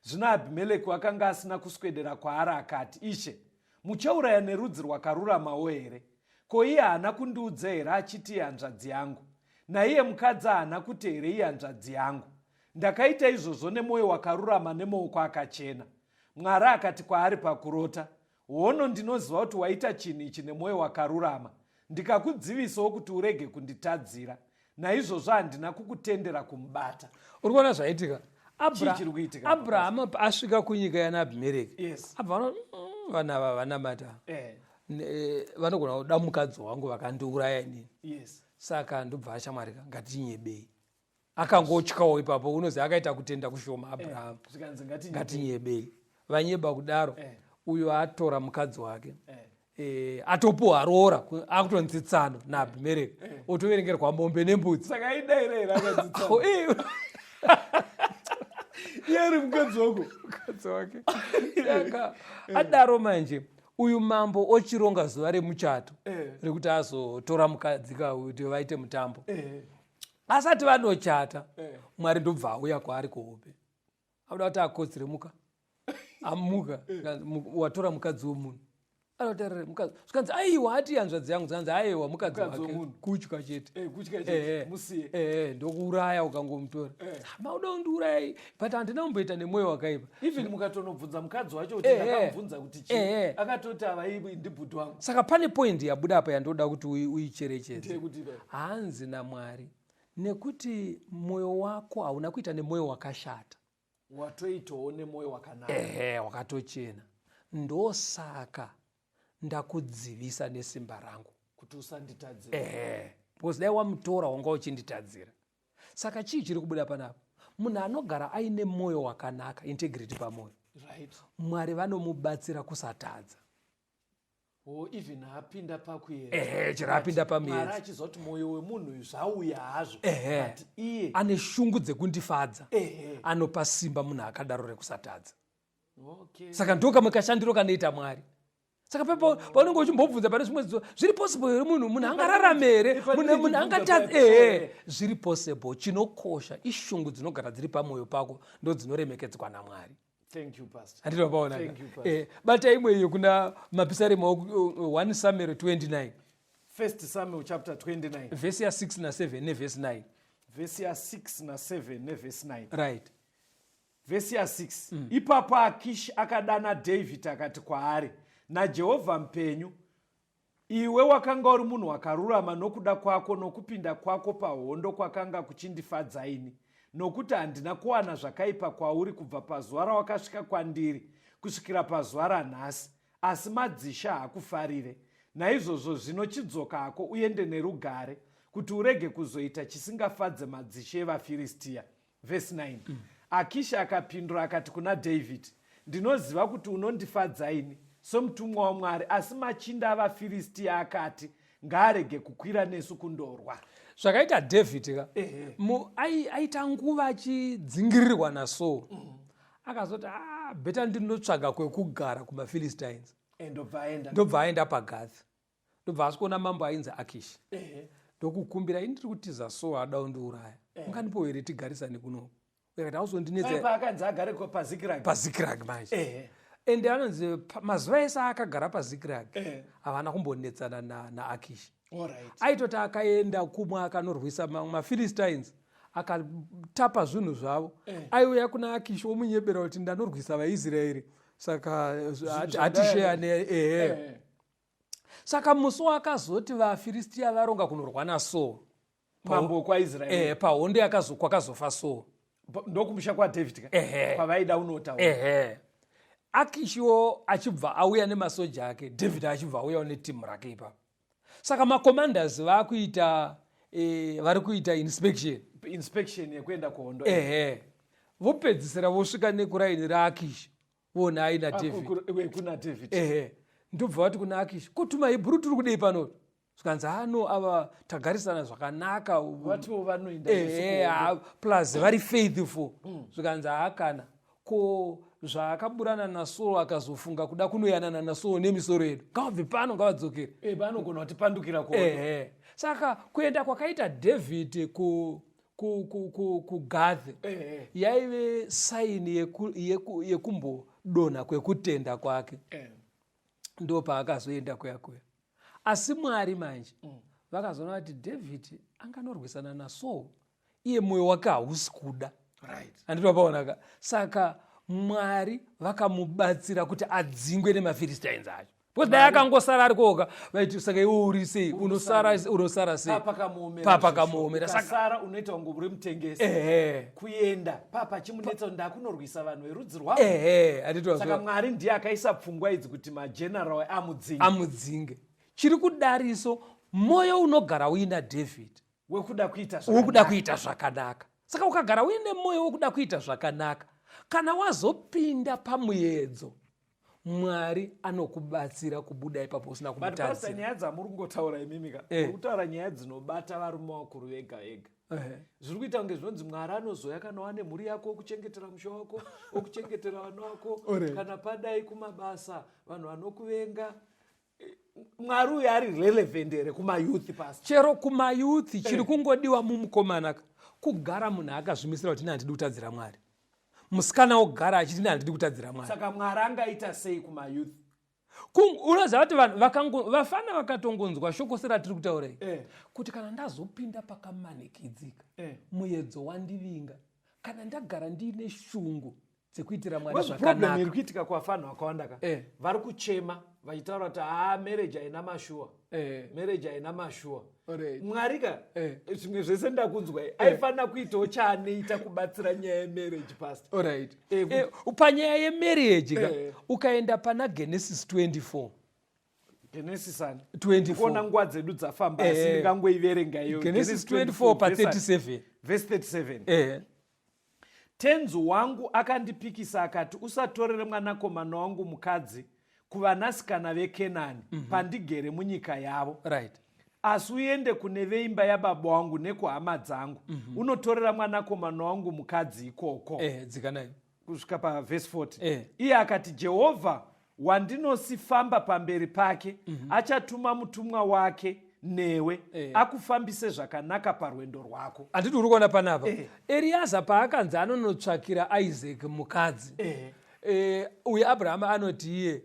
Zvino Abhimereki wakanga asina kuswedera kwaari akati, "Ishe, muchauraya nerudzi rwakaruramawo here? Ko iye haana kundiudza here achiti, 'Ihanzvadzi yangu'? Naiye mukadzi haana kuti here, 'Ihanzvadzi yangu'? Ndakaita izvozvo nemwoyo wakarurama nemaoko akachena." Mwari akati kwaari pakurota, "Hono ndinoziva kuti waita chinhu ichi nemwoyo wakarurama, ndikakudzivisawo kuti urege kunditadzira. Naizvozvo handina kukutendera kumubata." Uri kuona zvaitika? Chii chiri kuitika? Abrahama asvika kunyika yana Abhimereki. Abva ano, vanhu ava vanamata. Vanogona kuda mukadzi wangu vakandiuraya inini. Saka ndobva ashamwarika, ngatinyebei. Akangotyawo ipapo, unozi akaita kutenda kushoma Abraham. Zvikanzi ngatinyebei. Ngatinyebei. Vanyeba kudaro, uyo atora mukadzi wake. Atopuwa roora, akutonzi tsano naAbhimereki. Otoverengerwa mombe nembudzi. Saka aidaira here akadzitsana? Oh, Iye ari mukadzi wako. Mukadzi wake. Saka adaro manje uyu mambo ochironga zuva remuchato rekuti azotora mukadzi ka kuti vaite mutambo. Asati vanochata, Mwari ndobva auya kwaari kuhope. Akuda kuti akotsire, muka. Amuka, watora mukadzi womunhu. Anotarira mukadzi. Zvikanzi aiwa, ati hanzvadzi yangu, zvikanzi aiwa, mukadzi Mukadzi wake. womunhu. Kutya chete. Kutya chete. Musiye. Ndokuuraya ukangomutora. Mauda kundiuraya, but handina kumboita nemwoyo wakaipa. Even mukatonobvunza mukadzi wacho kuti ndakamubvunza kuti chii, akatoti ava ndibhuti wangu. Saka pane point yabuda apa yandoda kuti uicherechedze. Ndeyekuti ipapo. Hanzi naMwari, nekuti mwoyo wako hauna kuita nemwoyo wakashata, watoitawo nemwoyo wakanaka. Ehe, wakatochena, ndosaka ndakudzivisa nesimba rangu kuti usanditadzira. Ehe, because dai wamutora wanga uchinditadzira. Saka chii chiri kubuda panapa? Munhu anogara aine mwoyo wakanaka, integrity pamwoyo, Mwari vanomubatsira kusatadza. Oh, even apinda pakuedza. Ehe, chero apinda pamuedzo. Mwari achiziva kuti mwoyo wemunhu uyu zvauya hazvo, but iye ane shungu dzekundifadza, anopa simba munhu akadaro rekusatadza. Saka ndo kamwe kashandiro kanoita Mwari. Saka paunenge uchimbobvunza pane zvimwe zvinhu, zviri possible here munhu angararame here? Munhu angatadza? Ehe, zviri possible. Chinokosha ishungu dzinogara dziri pamwoyo pako, ndo dzinoremekedzwa naMwari. Thank you, Pastor. Handiti paona? Thank you, Pastor. Bata imwe iyo kuna Mapisarema 1 Samuel 29. First Samuel chapter 29. Vhesi ya 6 na 7 nevhesi 9. Vhesi ya 6 na 7 nevhesi 9. Vhesi ya 6. Ipapo Akishi akadana David akati kwaari, "NaJehovha mupenyu, iwe wakanga uri munhu wakarurama nokuda kwako, nokupinda kwako pahondo kwakanga kuchindifadza ini, nokuti handina kuwana zvakaipa kwauri kubva pazuva rawakasvika kwandiri kusvikira pazuva ranhasi, asi madzishe haakufarire. Naizvozvo zvino chidzoka hako uende nerugare, kuti urege kuzoita chisingafadze madzishe evaFiristiya." Vhesi 9. Akishi akapindura akati kuna David, "Ndinoziva kuti unondifadza ini somutumwa waMwari, asi machinda avaFiristiya akati, 'Ngaarege kukwira nesu kundorwa.'" Zvakaita David ka, aita nguva achidzingirirwa naSaul. Akazoti, better ndinotsvaga kwekugara kumaPhilistines. Ndobva aenda. Ndobva aenda paGath. Ndobva asvikoona mambo ainzi Akishi. Ndokukumbira, "Ini ndiri kutiza Saul, ada kundiuraya. Ungandipowo here tigarisane kunoku?" Akati, "Hauzondinetsa." Paipa akanzi agare paZikiragi. PaZikiragi manje. Ende anonzi mazuva ese akagara paZikiragi, havana kumbonetsana naAkishi. Aitoti akaenda kumwe akanorwisa maPhilistines, akatapa zvinhu zvavo, aiuya kuna Akishi omunyebera kuti ndanorwisa vaIsraeri, saka hatisheyane. Ehe. Saka musi wakazoti vaFiristiya varonga kunorwa naSaul, mambo wekwaIsraeri, pahondo kwakazofa Saul, ndokumusha kwaDavid ka, kwavaida unotaura. Ehe, Akishiwo achibva auya nemasoja ake, David achibva auyawo netimu rake ipapo. Saka macommanders vakuita vari kuita inspection. Inspection yekuenda kuhondo. Ehe, vopedzisira vosvika nekuraini raAkishi, vona aina David. Kuna David. Ehe, ndobva vati kuna Akishi, kotuma Hebrew tiri kudei pano? Zvikanzi, hano ava tagarisana zvakanaka. Vatiwo vanoenda. Ehe, plus vari faithful. Zvikanzi, haakana ko zvaakaburana naSaul, akazofunga kuda kunoyanana naSaul nemisoro yedu, ngavabve pano, ngavadzokere. Vanogona kutipandukira kuhondo. Ehe, saka kuenda kwakaita David kuGath yaive sign yekumbodonha kwekutenda kwake. Ndo paakazoenda kuya kuya. Asi Mwari manje vakazoona kuti David anganorwisana naSaul, iye mwoyo wake hausi kuda. Handiti wapaonaka? Saka Mwari vakamubatsira kuti adzingwe nemaPhilistines acho, because dai akangosara ari koga, vaiti, saka iwe uri sei, unosara sei? Papakamuomera. Papakamuomera. Saka unoita kunge uri mutengesi. Kuenda papa chimunetsa kuti ndakunorwisa vanhu verudzi rwavo. Ehe, handiti? Saka Mwari ndiye akaisa pfungwa idzi kuti mageneral amudzinge. Amudzinge. Chiri kudariso, mwoyo unogara uina David wekuda kuita wekuda zvakanaka. Kuita zvakanaka. Saka ukagara uine mwoyo wekuda kuita zvakanaka, kana wazopinda pamuedzo, Mwari anokubatsira kubuda ipapo usina But pastor, kumutadzira. Nyaya dzamuri kungotaura imimi ka, muri kutaura nyaya dzinobata varume vakuru vega vega. Zviri kuita kunge zvinonzi Mwari anozoya kana wane mhuri yako, okuchengetera musha wako, okuchengetera vana vako. Kana padai kumabasa vanhu vanokuvenga, Mwari uyu ari relevant here kumayouth, pastor? Chero kumayouth. Chiri kungodiwa mumukomana ka, kugara munhu akazvimisira kuti ine handidi kutadzira Mwari. Musikana wogara achiti ine handidi kutadzira Mwari. Saka Mwari angaita sei kumayouth? Unoziva kuti vanhu vafana vakatongonzwa shoko seratiri kutaura iyi, kuti kana ndazopinda pakamanikidzika, muedzo wandivinga, kana ndagara ndiine shungu dzekuitira Mwari Because problem zvakanaka. Iri kuitika kuvafanhu vakawanda ka, vari kuchema vachitaura kuti haa, marriage haina mashuwa, marriage haina mashuwa. Mwari ka, zvimwe zvese ndakunzwa, aifanira kuitawo chaanoita kubatsira nyaya yemarriage, pastor. Alright. Panyaya yemarriage ka, ukaenda pana Genesis 24. Genesis ani? 24. Kuona nguva dzedu dzafamba, asi ndingangoiverenga iyo. Genesis 24 pa 37. Verse 37. Tenzi wangu akandipikisa akati, usatorere mwanakomana wangu mukadzi kuvanasikana veKenani pandigere munyika yavo, asi uende kune veimba yababa wangu nekuhama dzangu, unotorera mwanakomana wangu mukadzi ikoko. Dzikanai. Kusvika pavhesi 40. Iye akati, Jehovha wandinosifamba pamberi pake achatuma mutumwa wake newe, akufambise zvakanaka parwendo rwako. Handiti uri kuona panapa? Eriaza paakanzi anonotsvakira Isaac mukadzi, uyu Abrahamu anoti iye,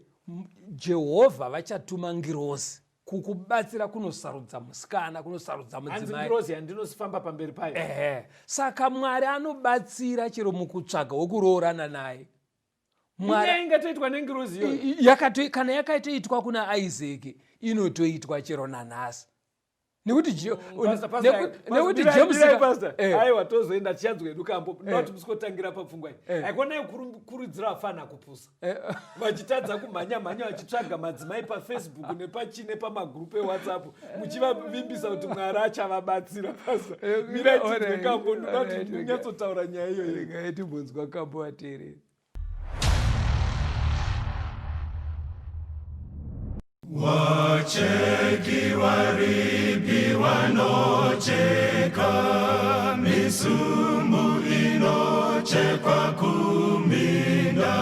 Jehovha vachatuma ngirozi kukubatsira kunosarudza musikana, kunosarudza Hanzi mudzimai. Ngirozi yandinosifamba pamberi payo. Ehe, saka Mwari anobatsira chero mukutsvaga wokuroorana naye. Inyaya ingatoitwa nengirozi iyoyo? Kana yakatoitwa kuna Isaac, inotoitwa chero nanhasi, nekuti Pastor, pastor, nekuti pastor, James mirai, pastor. Aiwa, tozoenda tichanzwa hedu kambo. Noti musikotangira papfungwa iyi. Haikona kukurudzira vafana kupusa, vachitadza kumhanya mhanya vachitsvaga madzimai paFacebook nepachine pamagurupu eWhatsApp, muchivavimbisa kuti Mwari achavabatsira. Pastor, mirai tinzwe kambo. Ndoda kuti munyatsotaura nyaya iyoyo. Regai timbonzwa kambo, vateereri. Wacheki waripi wanocheka misumbu inochekwa kuminda.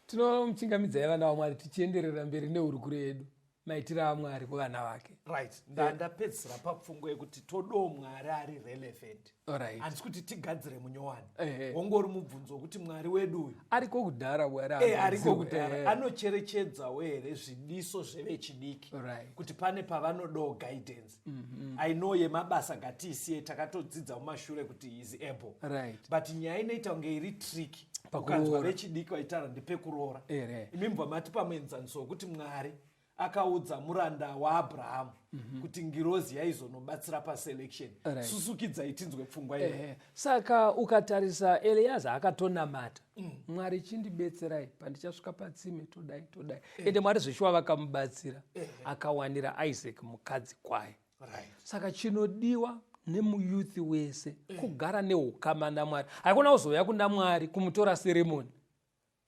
Tinomuchingamidzai vana vaMwari, tichienderera mberi nehurukuro yedu, maitiro aMwari kuvana vake. Right, ndapedzisira papfungwa yekuti todawo Mwari ari relevant. Handisi kuti tigadzire munyowani. Wongori mubvunzo wekuti Mwari wedu uyu Ariko kudhara Mwari. Ariko kudhara. Anocherechedzawo here zvidiso zvevechidiki, kuti pane pavanodawo guidance? I know yemabasa ngatiisiye, takatodzidza mumashure kuti is able, but nyaya inoita kunge iri tricky. Ukanzwa vechidiki vaitaura ndepekuroora. Imi mubva matipa muenzaniso wekuti Mwari akaudza muranda waAbrahamu kuti ngirozi yaizonobatsira paselection. Susukidzai tinzwe pfungwa iyo. Saka ukatarisa Eliaza akatonamata, Mwari chindibetserai pandichasvika patsime, todai todai. Ende Mwari zveshuwa vakamubatsira, akawanira Isaac mukadzi kwaye. Saka chinodiwa nemuyouth wese kugara neukama naMwari. Haikona kuzouya kuna Mwari kumutora seremoni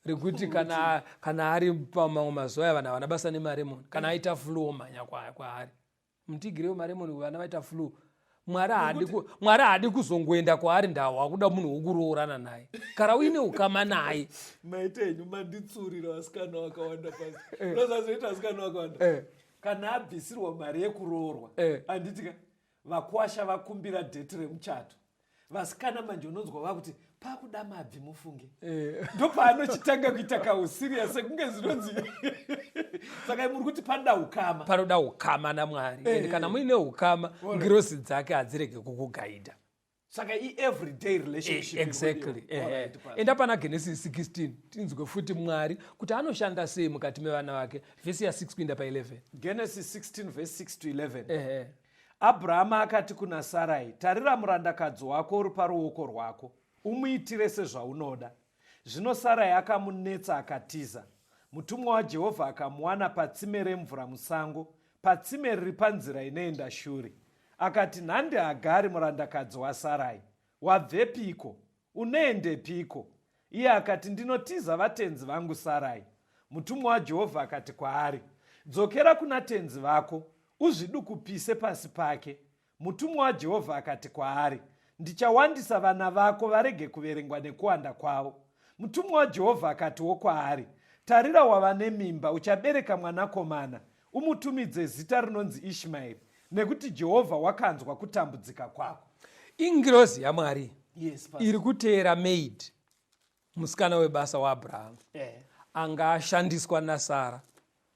rekuti kana ari pamamwe mazuva aya vanhu havana basa nemaremoni. Kana aita flu omhanya kwaari, mutigirewo maremoni, vana vaita flu. Mwari haadi kuzongoenda kwaari ndawa kuda munhu wokuroorana naye kana uine ukama naye. Maita henyu, manditsurira vasikana vakawanda pasi. Unozazoita vasikana vakawanda kana abvisirwa mari yekuroorwa, handitika vakwasha vakumbira date remuchato, vasikana manje unonzwa vakuti pakuda mabvi mufunge. Ndopaanochitanga kuita kauserious sekunge zvinonzi. Saka muri kuti panoda ukama. Panoda ukama naMwari. Ende kana muine ukama, ngirozi dzake hadzirege kukugaidha. Saka ieveryday relationship. Exactly. Enda pana Genesis 16 tinzwe futi Mwari kuti anoshanda sei mukati mevana vake, vhesi ya6 kuinda pa11. Genesis 16 verse 6 to 11. Abrahama akati kuna Sarai, "Tarira, murandakadzi wako uri paruoko rwako, umuitire sezvaunoda." Zvino Sarai akamunetsa akatiza. Mutumwa waJehovha akamuwana patsime remvura musango, patsime riri panzira inoenda Shuri. Akati, "Nhandi Hagari, murandakadzi waSarai, wabvepiko? Unoendepiko?" Iye akati, "Ndinotiza vatenzi vangu Sarai." Mutumwa waJehovha akati kwaari, "Dzokera kuna tenzi vako, uzvidukupise pasi pake." Mutumwa waJehovha akati kwaari, "Ndichawandisa vana vako varege kuverengwa nekuwanda kwavo." Mutumwa waJehovha akatiwo kwaari, "Tarira, wava nemimba, uchabereka mwanakomana. Umutumidze zita rinonzi Ishmaeri, nekuti Jehovha wakanzwa kutambudzika kwako." Ingirozi yaMwari iri kuteera maid, musikana webasa waAbrahamu, anga ashandiswa naSara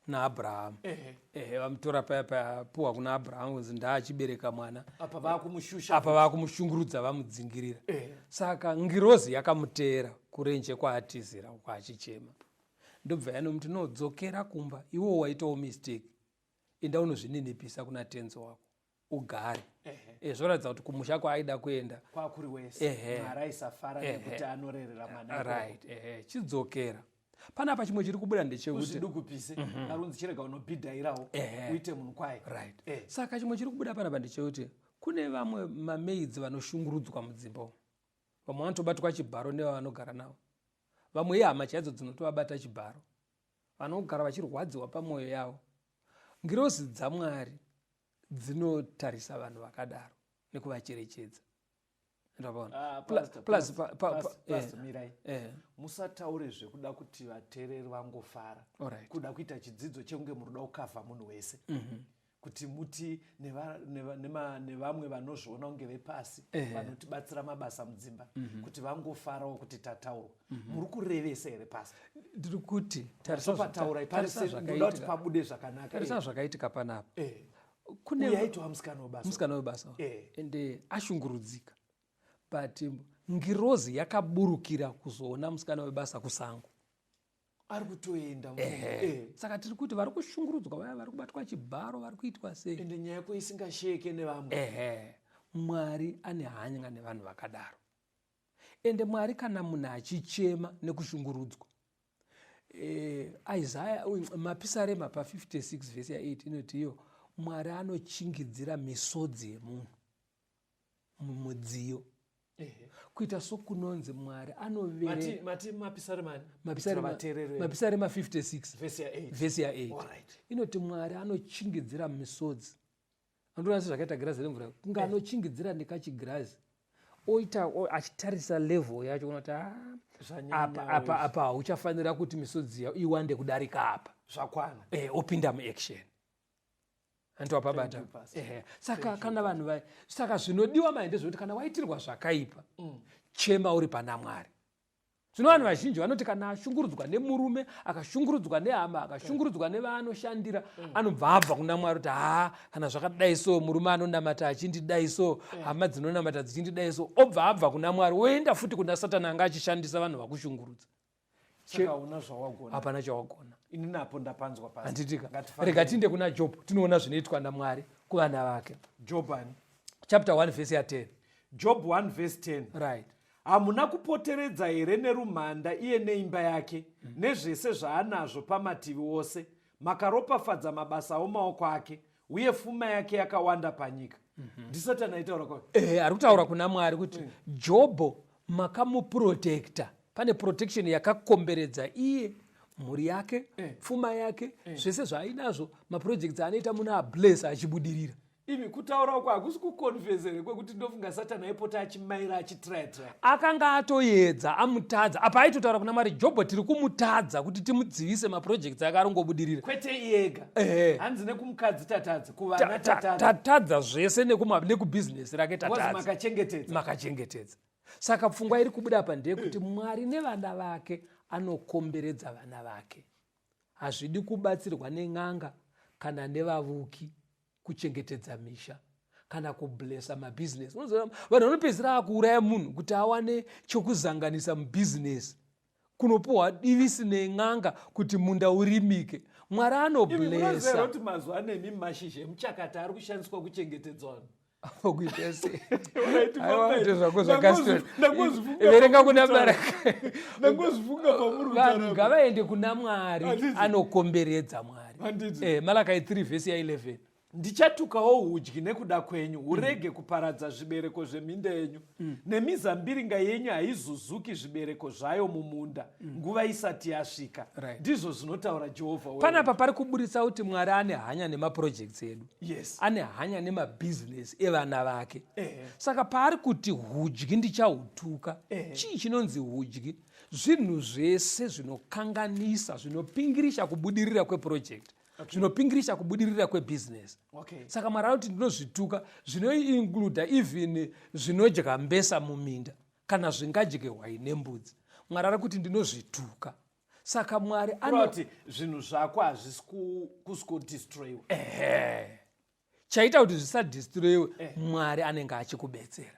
naAbrahamu. Ehe, vamutora paya paya apuwa kuna Abrahamu kunzi ndaachibereka mwana. Apa vaakumushusha. Apa vaakumushungurudza, vamudzingirira. Saka ngirozi yakamuteera kurenje kwaatizira uko achichema, ndobva yanomuti, "Nodzokera kumba, iwewo waitawo mistake, enda unozvininipisa kuna tenzi wako ugare." Zvoratidza kuti kumusha kwaaida kuenda kwakuri wese. Mwari aisafara nekuti anorerera mwana ikoko. Right, ehe, chidzokera panapa. Chimwe chiri kubuda ndechekuti uzvidukupise, arunzi chirega unobhidhairawo, uite munhu kwaye. Saka chimwe chiri kubuda panapa ndechekuti kune vamwe mamaids vanoshungurudzwa mudzimba umu. Vamwe vanotobatwa chibharo nevavanogara navo, vamwe ihama chaidzo dzinotovabata chibharo, vanogara vachirwadziwa pamwoyo yavo. Ngirozi dzaMwari dzinotarisa vanhu vakadaro nekuvacherechedza. Ndavaona. Ah, Pastor, plus Pastor, Pastor, mirai. Musataure zvekuda kuti vateereri vangofara. Kuda kuita chidzidzo chekunge munoda kukavha munhu wese, kuti muti nevamwe vanozviona kunge vepasi vanotibatsira mabasa mudzimba, kuti vangofarawo kuti tataurwa. Muri kurevesa here, Pastor? Ndiri kuti Sopataurai tarisa ndoda kuti pabude zvakanaka. Tarisa zvakaitika panapa. Kune yaitwa musikana webasa. Musikana webasa ende ashungurudzika, but ngirozi yakaburukira kuzoona musikana webasa kusango. Ari kutoenda. Saka tiri kuti vari kushungurudzwa vaya, vari kubatwa chibharo, vari kuitwa sei, ende nyaya yako isingasheke nevamwe. Ehe, Mwari ane hanya nevanhu vakadaro. Ende Mwari kana munhu achichema nekushungurudzwa, Isaya, Mapisarema pa56 vhesi ya8 inoti iyo Mwari anochingidzira misodzi yemunhu mumudziyo, kuita sokunonzi Mwari anovere Mati Mapisaremani? Mapisarema 56 vhesi ya8. Vhesi ya8 inoti Mwari anochingidzira misodzi. Andoona sezvakaita girazi remvura, kunge anochingidzira nekachigirazi, oita achitarisa level yacho kuona kuti, "Ah, apa apa apa hauchafanira kuti misodzi iwande kudarika apa." Zvakwana. Opinda muaction, andowapabata. Thank you, Pastor. Ehe. Saka kana vanhu saka zvinodiwa mai ndezvekuti kana waitirwa zvakaipa, chema uri pana Mwari. Zvino vanhu vazhinji vanoti kana ashungurudzwa nemurume, akashungurudzwa nehama, akashungurudzwa nevaanoshandira, anobva abva kuna Mwari kuti haa, kana zvakadai so, murume anonamata achindidai so, hama dzinonamata dzichindidai so, obva abva kuna Mwari oenda futi kuna Satani anga achishandisa vanhu vakushungurudza. Saka hauna zvawagona. Hapana chawagona. Ini napo ndapanzwa pasi. Handitika. Ngatifambe. Rega tiinde kuna Job tinoona zvinoitwa naMwari kuvana vake. Job ani? Chapter 1 verse ya 10. Job 1 verse 10. Right. Hamuna kupoteredza here nerumhanda iye neimba yake, nezvese zvaanazvo pamativi ose? Makaropafadza mabasa omaoko ake, uye fuma yake yakawanda panyika. NdiSatani aitaura kwayo. Ari kutaura kuna Mwari kuti Jobho makamuprotekta. Pane protection yakakomberedza iye, mhuri yake, pfuma yake, zvese zvaainazvo, maprojects aanoita muna abless achibudirira. Imi kutaura uko hakusi kukonfesa here kwekuti ndofunga Satani aipota achimaira achitraya traya. Akanga atoedza amutadza. Apa aitotaura kuna Mwari, Jobho tiri kumutadza kuti timudzivise maprojects ake arongobudirira. Kwete iye ega. Hanzi nekumukadzi tatadza, kuvana tatadza. Tatadza zvese nekubhizinesi rake tatadza. Makachengetedza. Makachengetedza. Saka pfungwa iri kubuda apa ndeyekuti Mwari nevana vake anokomberedza vana vake. Hazvidi kubatsirwa nen'anga kana nevavuki kuchengetedza misha kana kublessa mabhizinesi. Unoziva vanhu vanopedzisira akuuraya munhu kuti awane chokuzanganisa mubhizinesi, kunopuhwa divisi nen'anga kuti munda urimike. Mwari anoblessa. Kuti mazuva ano imi mashizha emuchakata ari kushandiswa kuchengetedza vanhu. Kuita sei? Aiwa, ndezvako zvakasiyana. Verenga kuna Baraka. Ndangozvifunga pamuri Vanhu kutaura. ngavaende kuna Mwari Handiti. anokomberedza Mwari. Handiti. Malakai 3 vhesi ya 11. Ndichatukawo hudyi nekuda kwenyu, hurege kuparadza zvibereko zveminda yenyu, nemizambiringa yenyu haizuzuki zvibereko zvayo mumunda nguva isati yasvika. Ndizvo zvinotaura Jehovha wehondo. Panapa pari kuburitsa kuti Mwari ane hanya nemaprojects edu. Ane hanya nemabhizinesi evana vake. Saka paari kuti hudyi ndichahutuka, chii chinonzi hudyi? Zvinhu zvese zvinokanganisa, zvinopingirisha kubudirira kweproject. Zvinopingirisha kubudirira kwebusiness. Saka Mwari anoti ndinozvituka, zvinoincluda even zvinodya mbesa muminda kana zvingadye hwai nembudzi. Mwari ari kuti ndinozvituka. Saka Mwari ano kuti zvinhu zvako hazvisi kusiko-destroyiwa. Chaita kuti zvisadestroyiwe, Mwari anenge achikubetsera.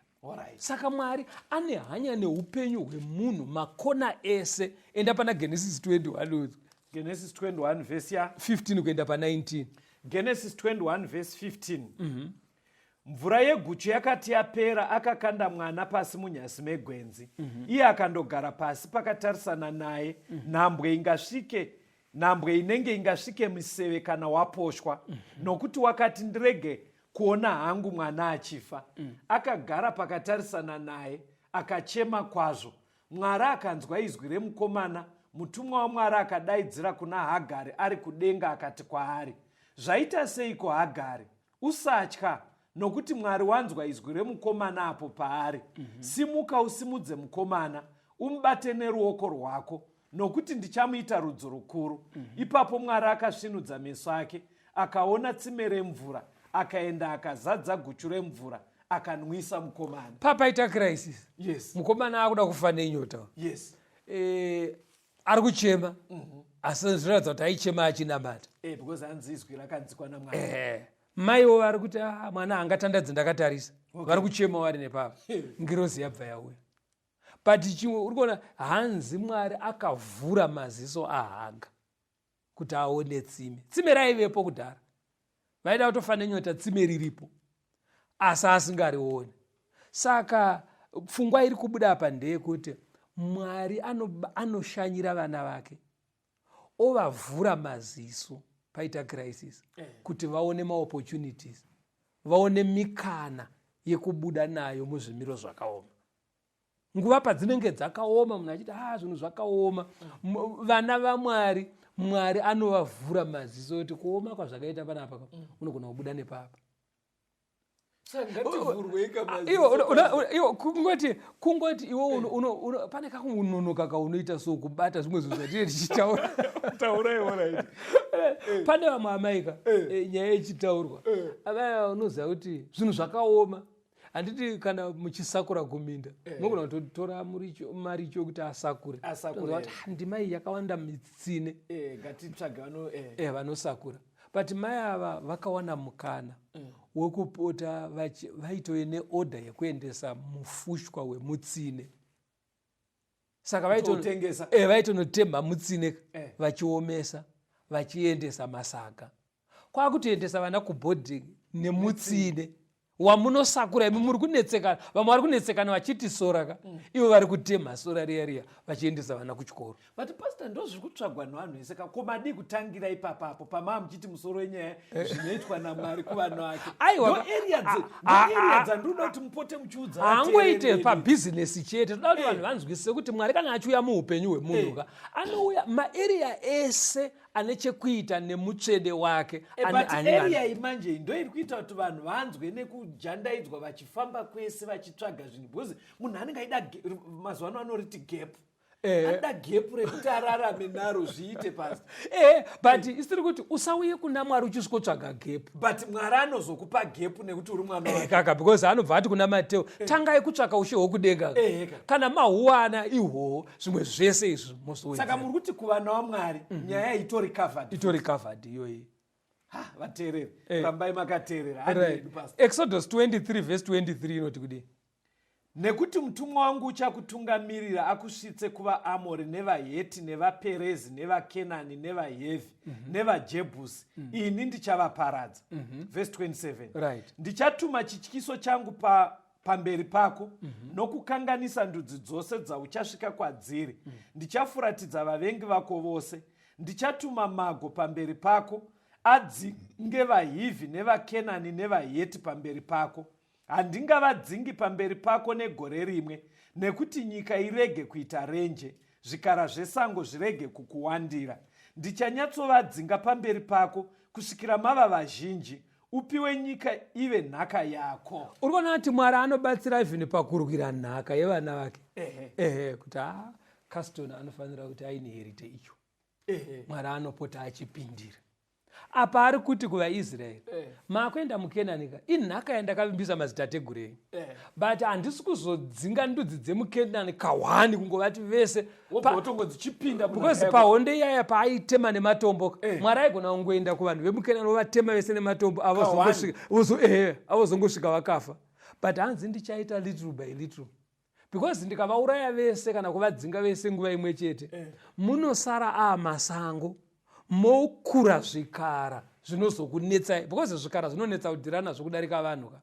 Saka Mwari ane hanya neupenyu hwemunhu makona ese. Enda pana Genesis 21 udzo. Genesis 21 verse ya 15 kuenda pa 19. Genesis 21 verse 15. Mvura yeguchu yakati yapera, akakanda mwana pasi munyasi megwenzi. Iye akandogara pasi pakatarisana naye. Nhambwe ingasvike, nhambwe inenge ingasvike miseve kana waposhwa. Nokuti wakati ndirege kuona hangu mwana achifa. Akagara pakatarisana naye, akachema kwazvo. Mwari akanzwa izwi remukomana. Mutumwa waMwari akadaidzira kuna Hagari ari kudenga akati kwaari, Zvaita seiko Hagari? Usatya, nokuti Mwari wanzwa izwi remukomana apo paari. Simuka usimudze mukomana, umubate neruoko rwako, nokuti ndichamuita rudzi rukuru. Ipapo Mwari akasvinudza meso ake, akaona tsime remvura, akaenda akazadza guchu remvura, akanwisa mukomana. Papaita crisis. Mukomana akuda kufa nenyota. Ari kuchema. Asi zvinoratidza kuti aichema achinamata. Because hanzi izwi rakanzikwa naMwari. Maiwo vari kuti, mwana angatandadze ndakatarisa. Vari kuchema vari nepapa. Ngirozi yabva yauya. But chimwe uri kuona hanzi Mwari akavhura maziso aHaga kuti aone tsime. Tsime raivepo kudhara. Vaida kutofa nenyota, tsime riripo. Asi asingarioni. Saka pfungwa iri kubuda apa ndeyekuti Mwari anoshanyira vana vake, ovavhura maziso paita crisis, kuti vaone maopportunities, vaone mikana yekubuda nayo muzvimiro zvakaoma. Nguva padzinenge dzakaoma, munhu achiti, zvinhu zvakaoma. Vana vaMwari, Mwari anovavhura maziso kuti kuoma kwazvakaita panapa, unogona kubuda nepapa. Kungoti iwe pane kakunonoka kaunoita so kubata zvimwe zvinhu zvatinenge tichitaura. Pane vamwe amaika, nyaya ichitaurwa. Amai ava unoziva kuti zvinhu zvakaoma. Handiti kana muchisakura kuminda eh. munogona kutotora maricho yekuti asakure kuti ah, ndima iyi yakawanda mitsine eh, ngatitsvage eh. Vanosakura. But mai ava vakawana mukana wekupota vaitove neorder yekuendesa mufushwa wemutsine. Saka vaitonotemha mutsine vachiomesa, vachiendesa masaga, kwakutoendesa vana kuboarding nemutsine wamunosakura imi. Muri kunetsekana, vamwe vari kunetsekana vachiti sora ka, ivo vari kutemha sora riya riya vachiendesa vana kuchikoro. But pastor, ndo zviri kutsvagwa nevanhu vese ka. Ko madii kutangira ipapapo pamaa muchiti musoro wenyaya zvinoitwa naMwari kuvanhu vake? Aiwa, ndo area ndo area dzandinoda kuti mupote muchiudza Haangoite vateereri vedu. Pabhizinesi chete. Toda kuti vanhu vanzwisise kuti Mwari kana achiuya muupenyu hwemunhu ka, anouya maarea ese ane chekuita nemutsvene wake. But area iyi manje iyi ndo iri kuita kuti vanhu vanzwe nekujandaidzwa vachifamba kwese vachitsvaga zvinhu, because munhu anenge aida mazuva ano anoriti gap, anoda gap rekuti ararame naro zviite pasi. But isiri kuti usauye kuna Mwari uchisvikotsvaga gap. But Mwari anozokupa gap nekuti uri mwana wake. Kaka, because anobva ati kuna Mateo, tangai kutsvaka ushe hwokudenga. Ka. Kana mahuwana ihwohwo, zvimwe zvese izvi mozowedzera. Saka muri kuti kuvana vaMwari nyaya itori covered? Itori covered iyoyi. Ha, vateereri, rambai makateerera. Handi yedu, pastor. Exodus 23 verse 23 inoti kudii? Nekuti mutumwa wangu uchakutungamirira akusvitse kuvaAmori, nevaHeti, nevaPerezi, nevaKenani, nevaHevhi, nevaJebhusi. Ini ndichavaparadza. Vhesi 27. Ndichatuma chityiso changu pamberi pako nokukanganisa ndudzi dzose dzauchasvika kwadziri. Ndichafuratidza vavengi vako vose. Ndichatuma mago pamberi pako adzinge vaHivhi, nevaKenani, nevaHeti pamberi pako. Handingavadzingi pamberi pako negore rimwe, nekuti nyika irege kuita renje, zvikara zvesango zvirege kukuwandira. Ndichanyatsovadzinga pamberi pako kusvikira mava vazhinji, upiwe nyika ive nhaka yako. Uri kuona kuti Mwari anobatsira even pakurwira nhaka yevana vake. Ehe, kuti a Caston anofanira kuti ainherite icho. Mwari anopota achipindira. Apa ari kuti kuvaIsraeri, maakuenda muKenani ka, inhaka yandakavimbisa madzitateguru enyu, but handisi kuzodzinga ndudzi dzemuKenani kahwani kungovati vese. Wobva wotongonzi chipinda munhaka Because yako. Pahonde iyaya paaitema nematombo ka, Mwari aigona kungoenda kuvanhu vemuKenani vovatema vese nematombo, avozongosvika vakafa. But hanzi ndichaita little by little, because ndikavauraya vese kana kuvadzinga vese nguva imwe chete, munosara masango, mokura zvikara zvinozokunetsai, because zvikara zvinonetsa kudhira nazvo kudarika vanhu ka.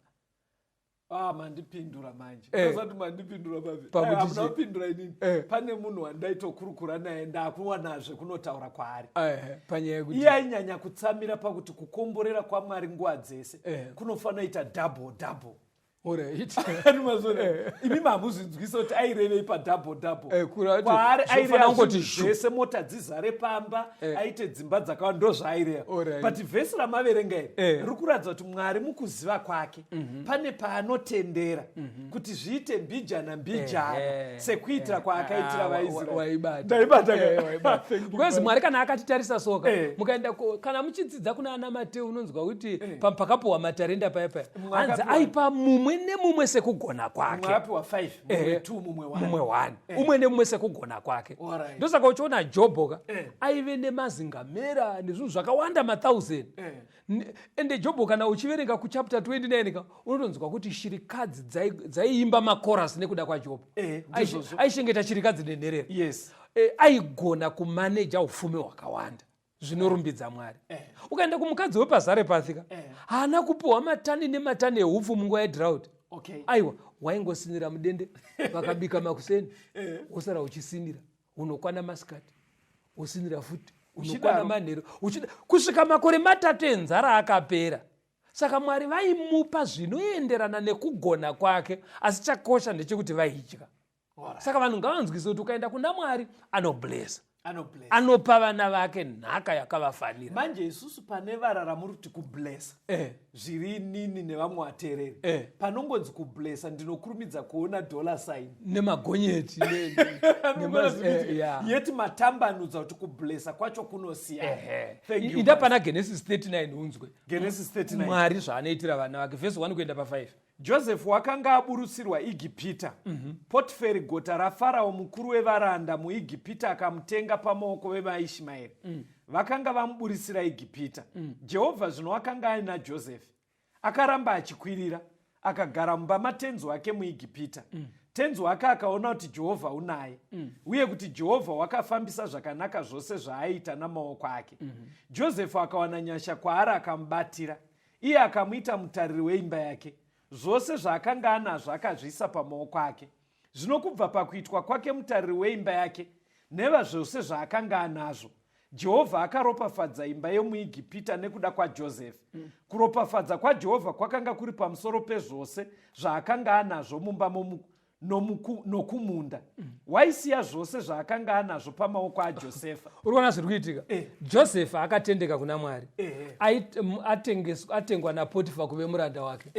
Ah, mandipindura manje. Ndosati mandipindura papi? Pakuti Hamuna chii? kupindura inini. Pane munhu wandaitokurukura naye, ndakuwanazve kunotaura kwaari. Panyaya yekuti Iye ainyanya kutsamira pakuti kukomborera kwaMwari nguva dzese kunofanira ita double double. Mazona imi mamuzvinzwisa kuti airevei padouble double? Kureva kuti Kwaari zvofanira aireva kungoti zvinhu zhu. zvese, mota dzizare pamba, aite dzimba dzakawanda, ndo zvaaireva. But vhesi ramaverenga iri riri kuratidza kuti Mwari mukuziva kwake pane paanotendera kuti zviite mbijana mbijana, sekuitira kwaakaitira vaIsraeri. Waibata. Ndaibata ka? Waibata. Thank you, Because Pastor. Mwari kana akatitarisa soka, mukaenda kana muchidzidza kuna ana Mateo, unonzwa kuti pakapiwa matarenda paya paya, Mumwe hanzi aipa mumwe nemumwe sekugona kwake. Mumwe apiwa 5, mumwe 2, mumwe 1. Mumwe 1, umwe nemumwe sekugona kwake. Ndosaka uchiona Jobho ka, aive nemazingamera nezvinhu zvakawanda, ma1000. Ende Jobho, kana uchiverenga kuchapter 29 ka, unotonzwa kuti shirikadzi dzaiimba makorasi nekuda kwaJobho. Ndizvozvo. Aichengeta shirikadzi nenherera. Aigona kumaneja upfumi hwakawanda, zvinorumbidza Mwari. Ukaenda kumukadzi wepaZarepathi ka, haana kupiwa matani nematani eupfu munguva yedrought. Aiwa, waingosinira mudende, vakabika makuseni, wosara uchisinira, unokwana masikati, wosinira futi, unokwana Uchidaro. manheru, kusvika makore 3 enzara akapera. Saka Mwari vaimupa zvinoenderana nekugona kwake, asi chakosha ndechekuti vaidya. Saka vanhu ngavanzwise kuti ukaenda kuna Mwari, anoblessa, Anobless. anopa vana vake nhaka yakavafanira. Manje isusu pane vara ramuri kuti kublessa, zviri inini nevamwe vateereri, panongonzi kublessa ndinokurumidza kuona dollar sign nemagonyeti yeah. Yeti matambanudza kuti kublessa kwacho kunosiyana. Thank you, Inda Pastor. Pana Genesis 39 unzwe Genesis 39. Mwari zvaanoitira vana vake, vhesi 1 kuenda pa5. Josefu wakanga aburutsirwa Igipita. Potiferi gota raFarao mukuru wevaranda muIgipita akamutenga pamaoko vevaIshmaeri. Vakanga vamuburitsira Igipita. Jehovha zvino wakanga aina Josefi. Akaramba achikwirira, akagara mumba matenzi wake muIgipita. Tenzi wake akaona kuti Jehovha unaye, uye kuti Jehovha wakafambisa zvakanaka zvose zvaaiita namaoko ake. Josefu akawana nyasha kwaari akamubatira. Iye akamuita mutariri weimba yake. Zvose zvaakanga anazvo akazviisa pamaoko ake. Zvino kubva pakuitwa kwake mutariri weimba yake nevazvose zvaakanga anazvo, Jehovha akaropafadza imba yomuIgipita nekuda kwaJosefi. Kuropafadza kwaJehovha kwakanga kuri pamusoro pezvose zvaakanga anazvo mumba nokumunda. Waisiya zvose zvaakanga anazvo pamaoko aJosefa. Uri kuona zviri kuitika? Josefa akatendeka kuna Mwari. Atengwa naPotifa kuve muranda wake.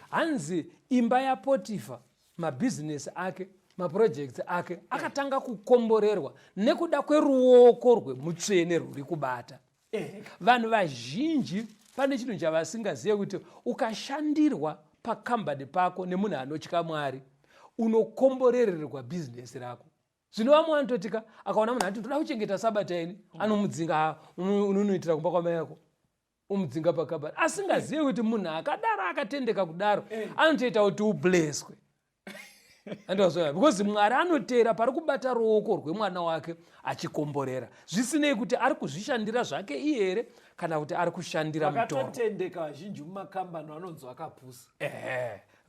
Hanzi imba yaPotifa, mabhizinesi ake, maprojects ake akatanga kukomborerwa nekuda kweruoko rwemutsvene rwuri kubata. Vanhu vazhinji pane chinhu chavasingazive kuti ukashandirwa pakambani pako nemunhu anotya Mwari, unokomborererwa bhizinesi rako. Zvino vamwe vanototika akaona munhu ati ndoda kuchengeta sabata ini, anomudzinga, unonoitira kumba kwamai yako, umudzinga pakambani, asingazive kuti munhu akadaro akatendeka kudaro anotoita kuti ubleswe. Andozvoya, because Mwari anoteera pari kubata ruoko rwemwana wake achikomborera, zvisinei kuti ari kuzvishandira zvake iye here kana kuti ari kushandira mutoro. Vakatotendeka vazhinji mumakambani vanonzi vakapusa.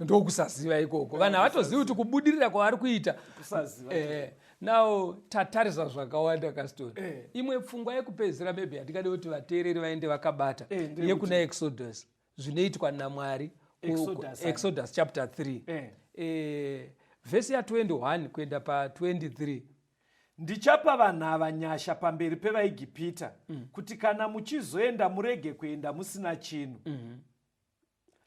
Ndokusaziva ikoko. Vanhu havatozivi kuti kubudirira kwavari kuita kusaziva. Now tatarisa zvakawanda, Caston. Imwe pfungwa yekupedzisira maybe yatingade kuti vateereri vaende vakabata yekuna Exodus, zvinoitwa naMwari. Exodus, Exodus chapter 3, vhesi ya21 kuenda pa23. Ndichapa vanhu ava nyasha pamberi pevaIgipita, kuti kana muchizoenda murege kuenda musina chinhu.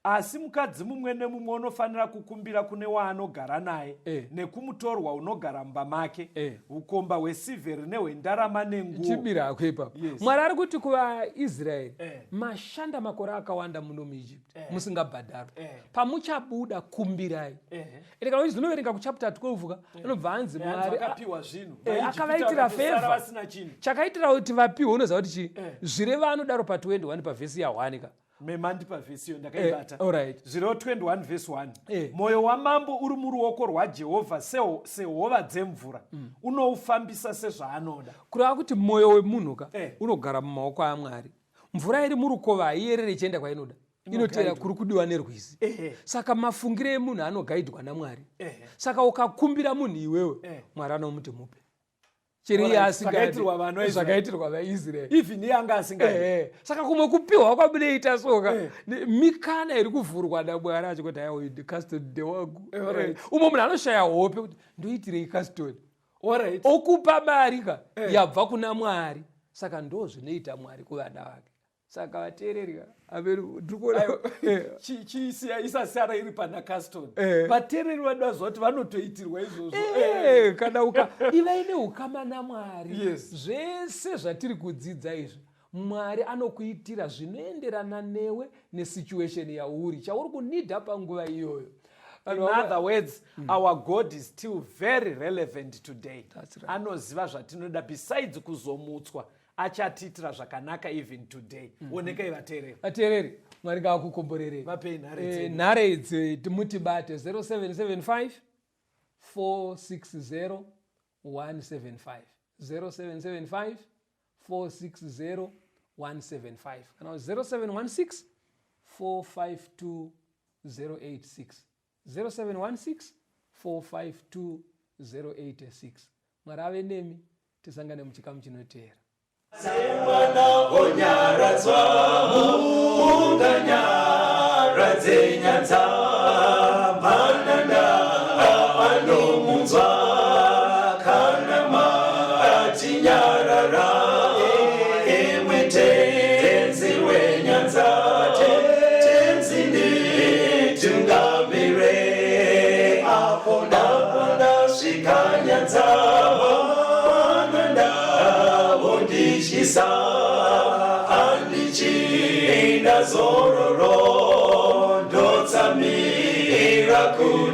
Asi mukadzi mumwe nemumwe unofanira kukumbira kune waanogara naye nekumutorwa unogara mumba make ukomba hwesirivheri nehwendarama nenguo. Chibira hako ipapo. Mwari ari kuti kuvaIsraeri, mashanda makore akawanda muno muEgypt musingabhadharwa. Pamuchabuda, kumbirai. Ende kana uchizinoverenga kuchapter 12 ka, anobva anzi Mwari vakapiwa zvinhu. Akavaitira Vaijipita favor. vasina chinhu. Chakaitira kuti vapiwe, unoziva kuti chii? Zvirevo anodaro pa21 pavhesi ya1 ka. Memandipa vhesi iyo, ndakaibata. Alright. Zvirevo 21 vhesi 1. Mwoyo wamambo uri muruoko rwaJehovha sehova dzemvura, unoufambisa sezvaanoda. Kureva kuti mwoyo wemunhu ka unogara mumaoko aMwari. Mvura iri murukova haiyerere ichienda kwainoda, inotera kuri kudiwa nerwizi. Saka mafungiro emunhu anogaidwa naMwari. Saka ukakumbira munhu iwewe, Mwari anomuti mupe chero iye asingadi. Zvakaitirwa vanhu vaIsraeri. Zvakaitirwa vaIsraeri. Even iye anga asingadi. Saka kumwe kupiwa kwamunoita soka, mikana iri kuvhurwa naMwari achikuti aiwa, uyu ndicustody ndewangu. Umwe munhu anoshaya hope kuti ndoitirei custody, okupa mari ka yabva kuna Mwari. Saka ndo zvinoita Mwari kuvana vake. Saka vateereri, ameni, ndiri kuona. Chiisiya isasara iri pana Caston. Vateereri vanoda kuti vanotoitirwa izvozvo. Kana uka ivai neukama naMwari, zvese zvatiri kudzidza izvi, Mwari anokuitira zvinoenderana newe nesituation yauri, chauri kunidha panguva iyoyo. In other words, our God is still very relevant today. That's right. Anoziva zvatinoda. Besides kuzomutswa, achatiitira zvakanaka even today. Onekai vateereri. Vateereri, Mwari ngaakukomborerei. Vapei nhare dzedu. Nhare idzi mutibate 0775 460 175, 0775 460 175, kana 0716 452 086, 0716 452 086. Mwari ave nemi, tisangane muchikamu chinoteera. Semwana onyaradzwa, unganyaradze nyadza, mananda anomunzwa kana matinyarara. Imwe tenzi wenyanza, tenzi nditungamire apo ndasvika nyanza, mananda wondityisa, handichina zororo, ndotsamira. Kuti.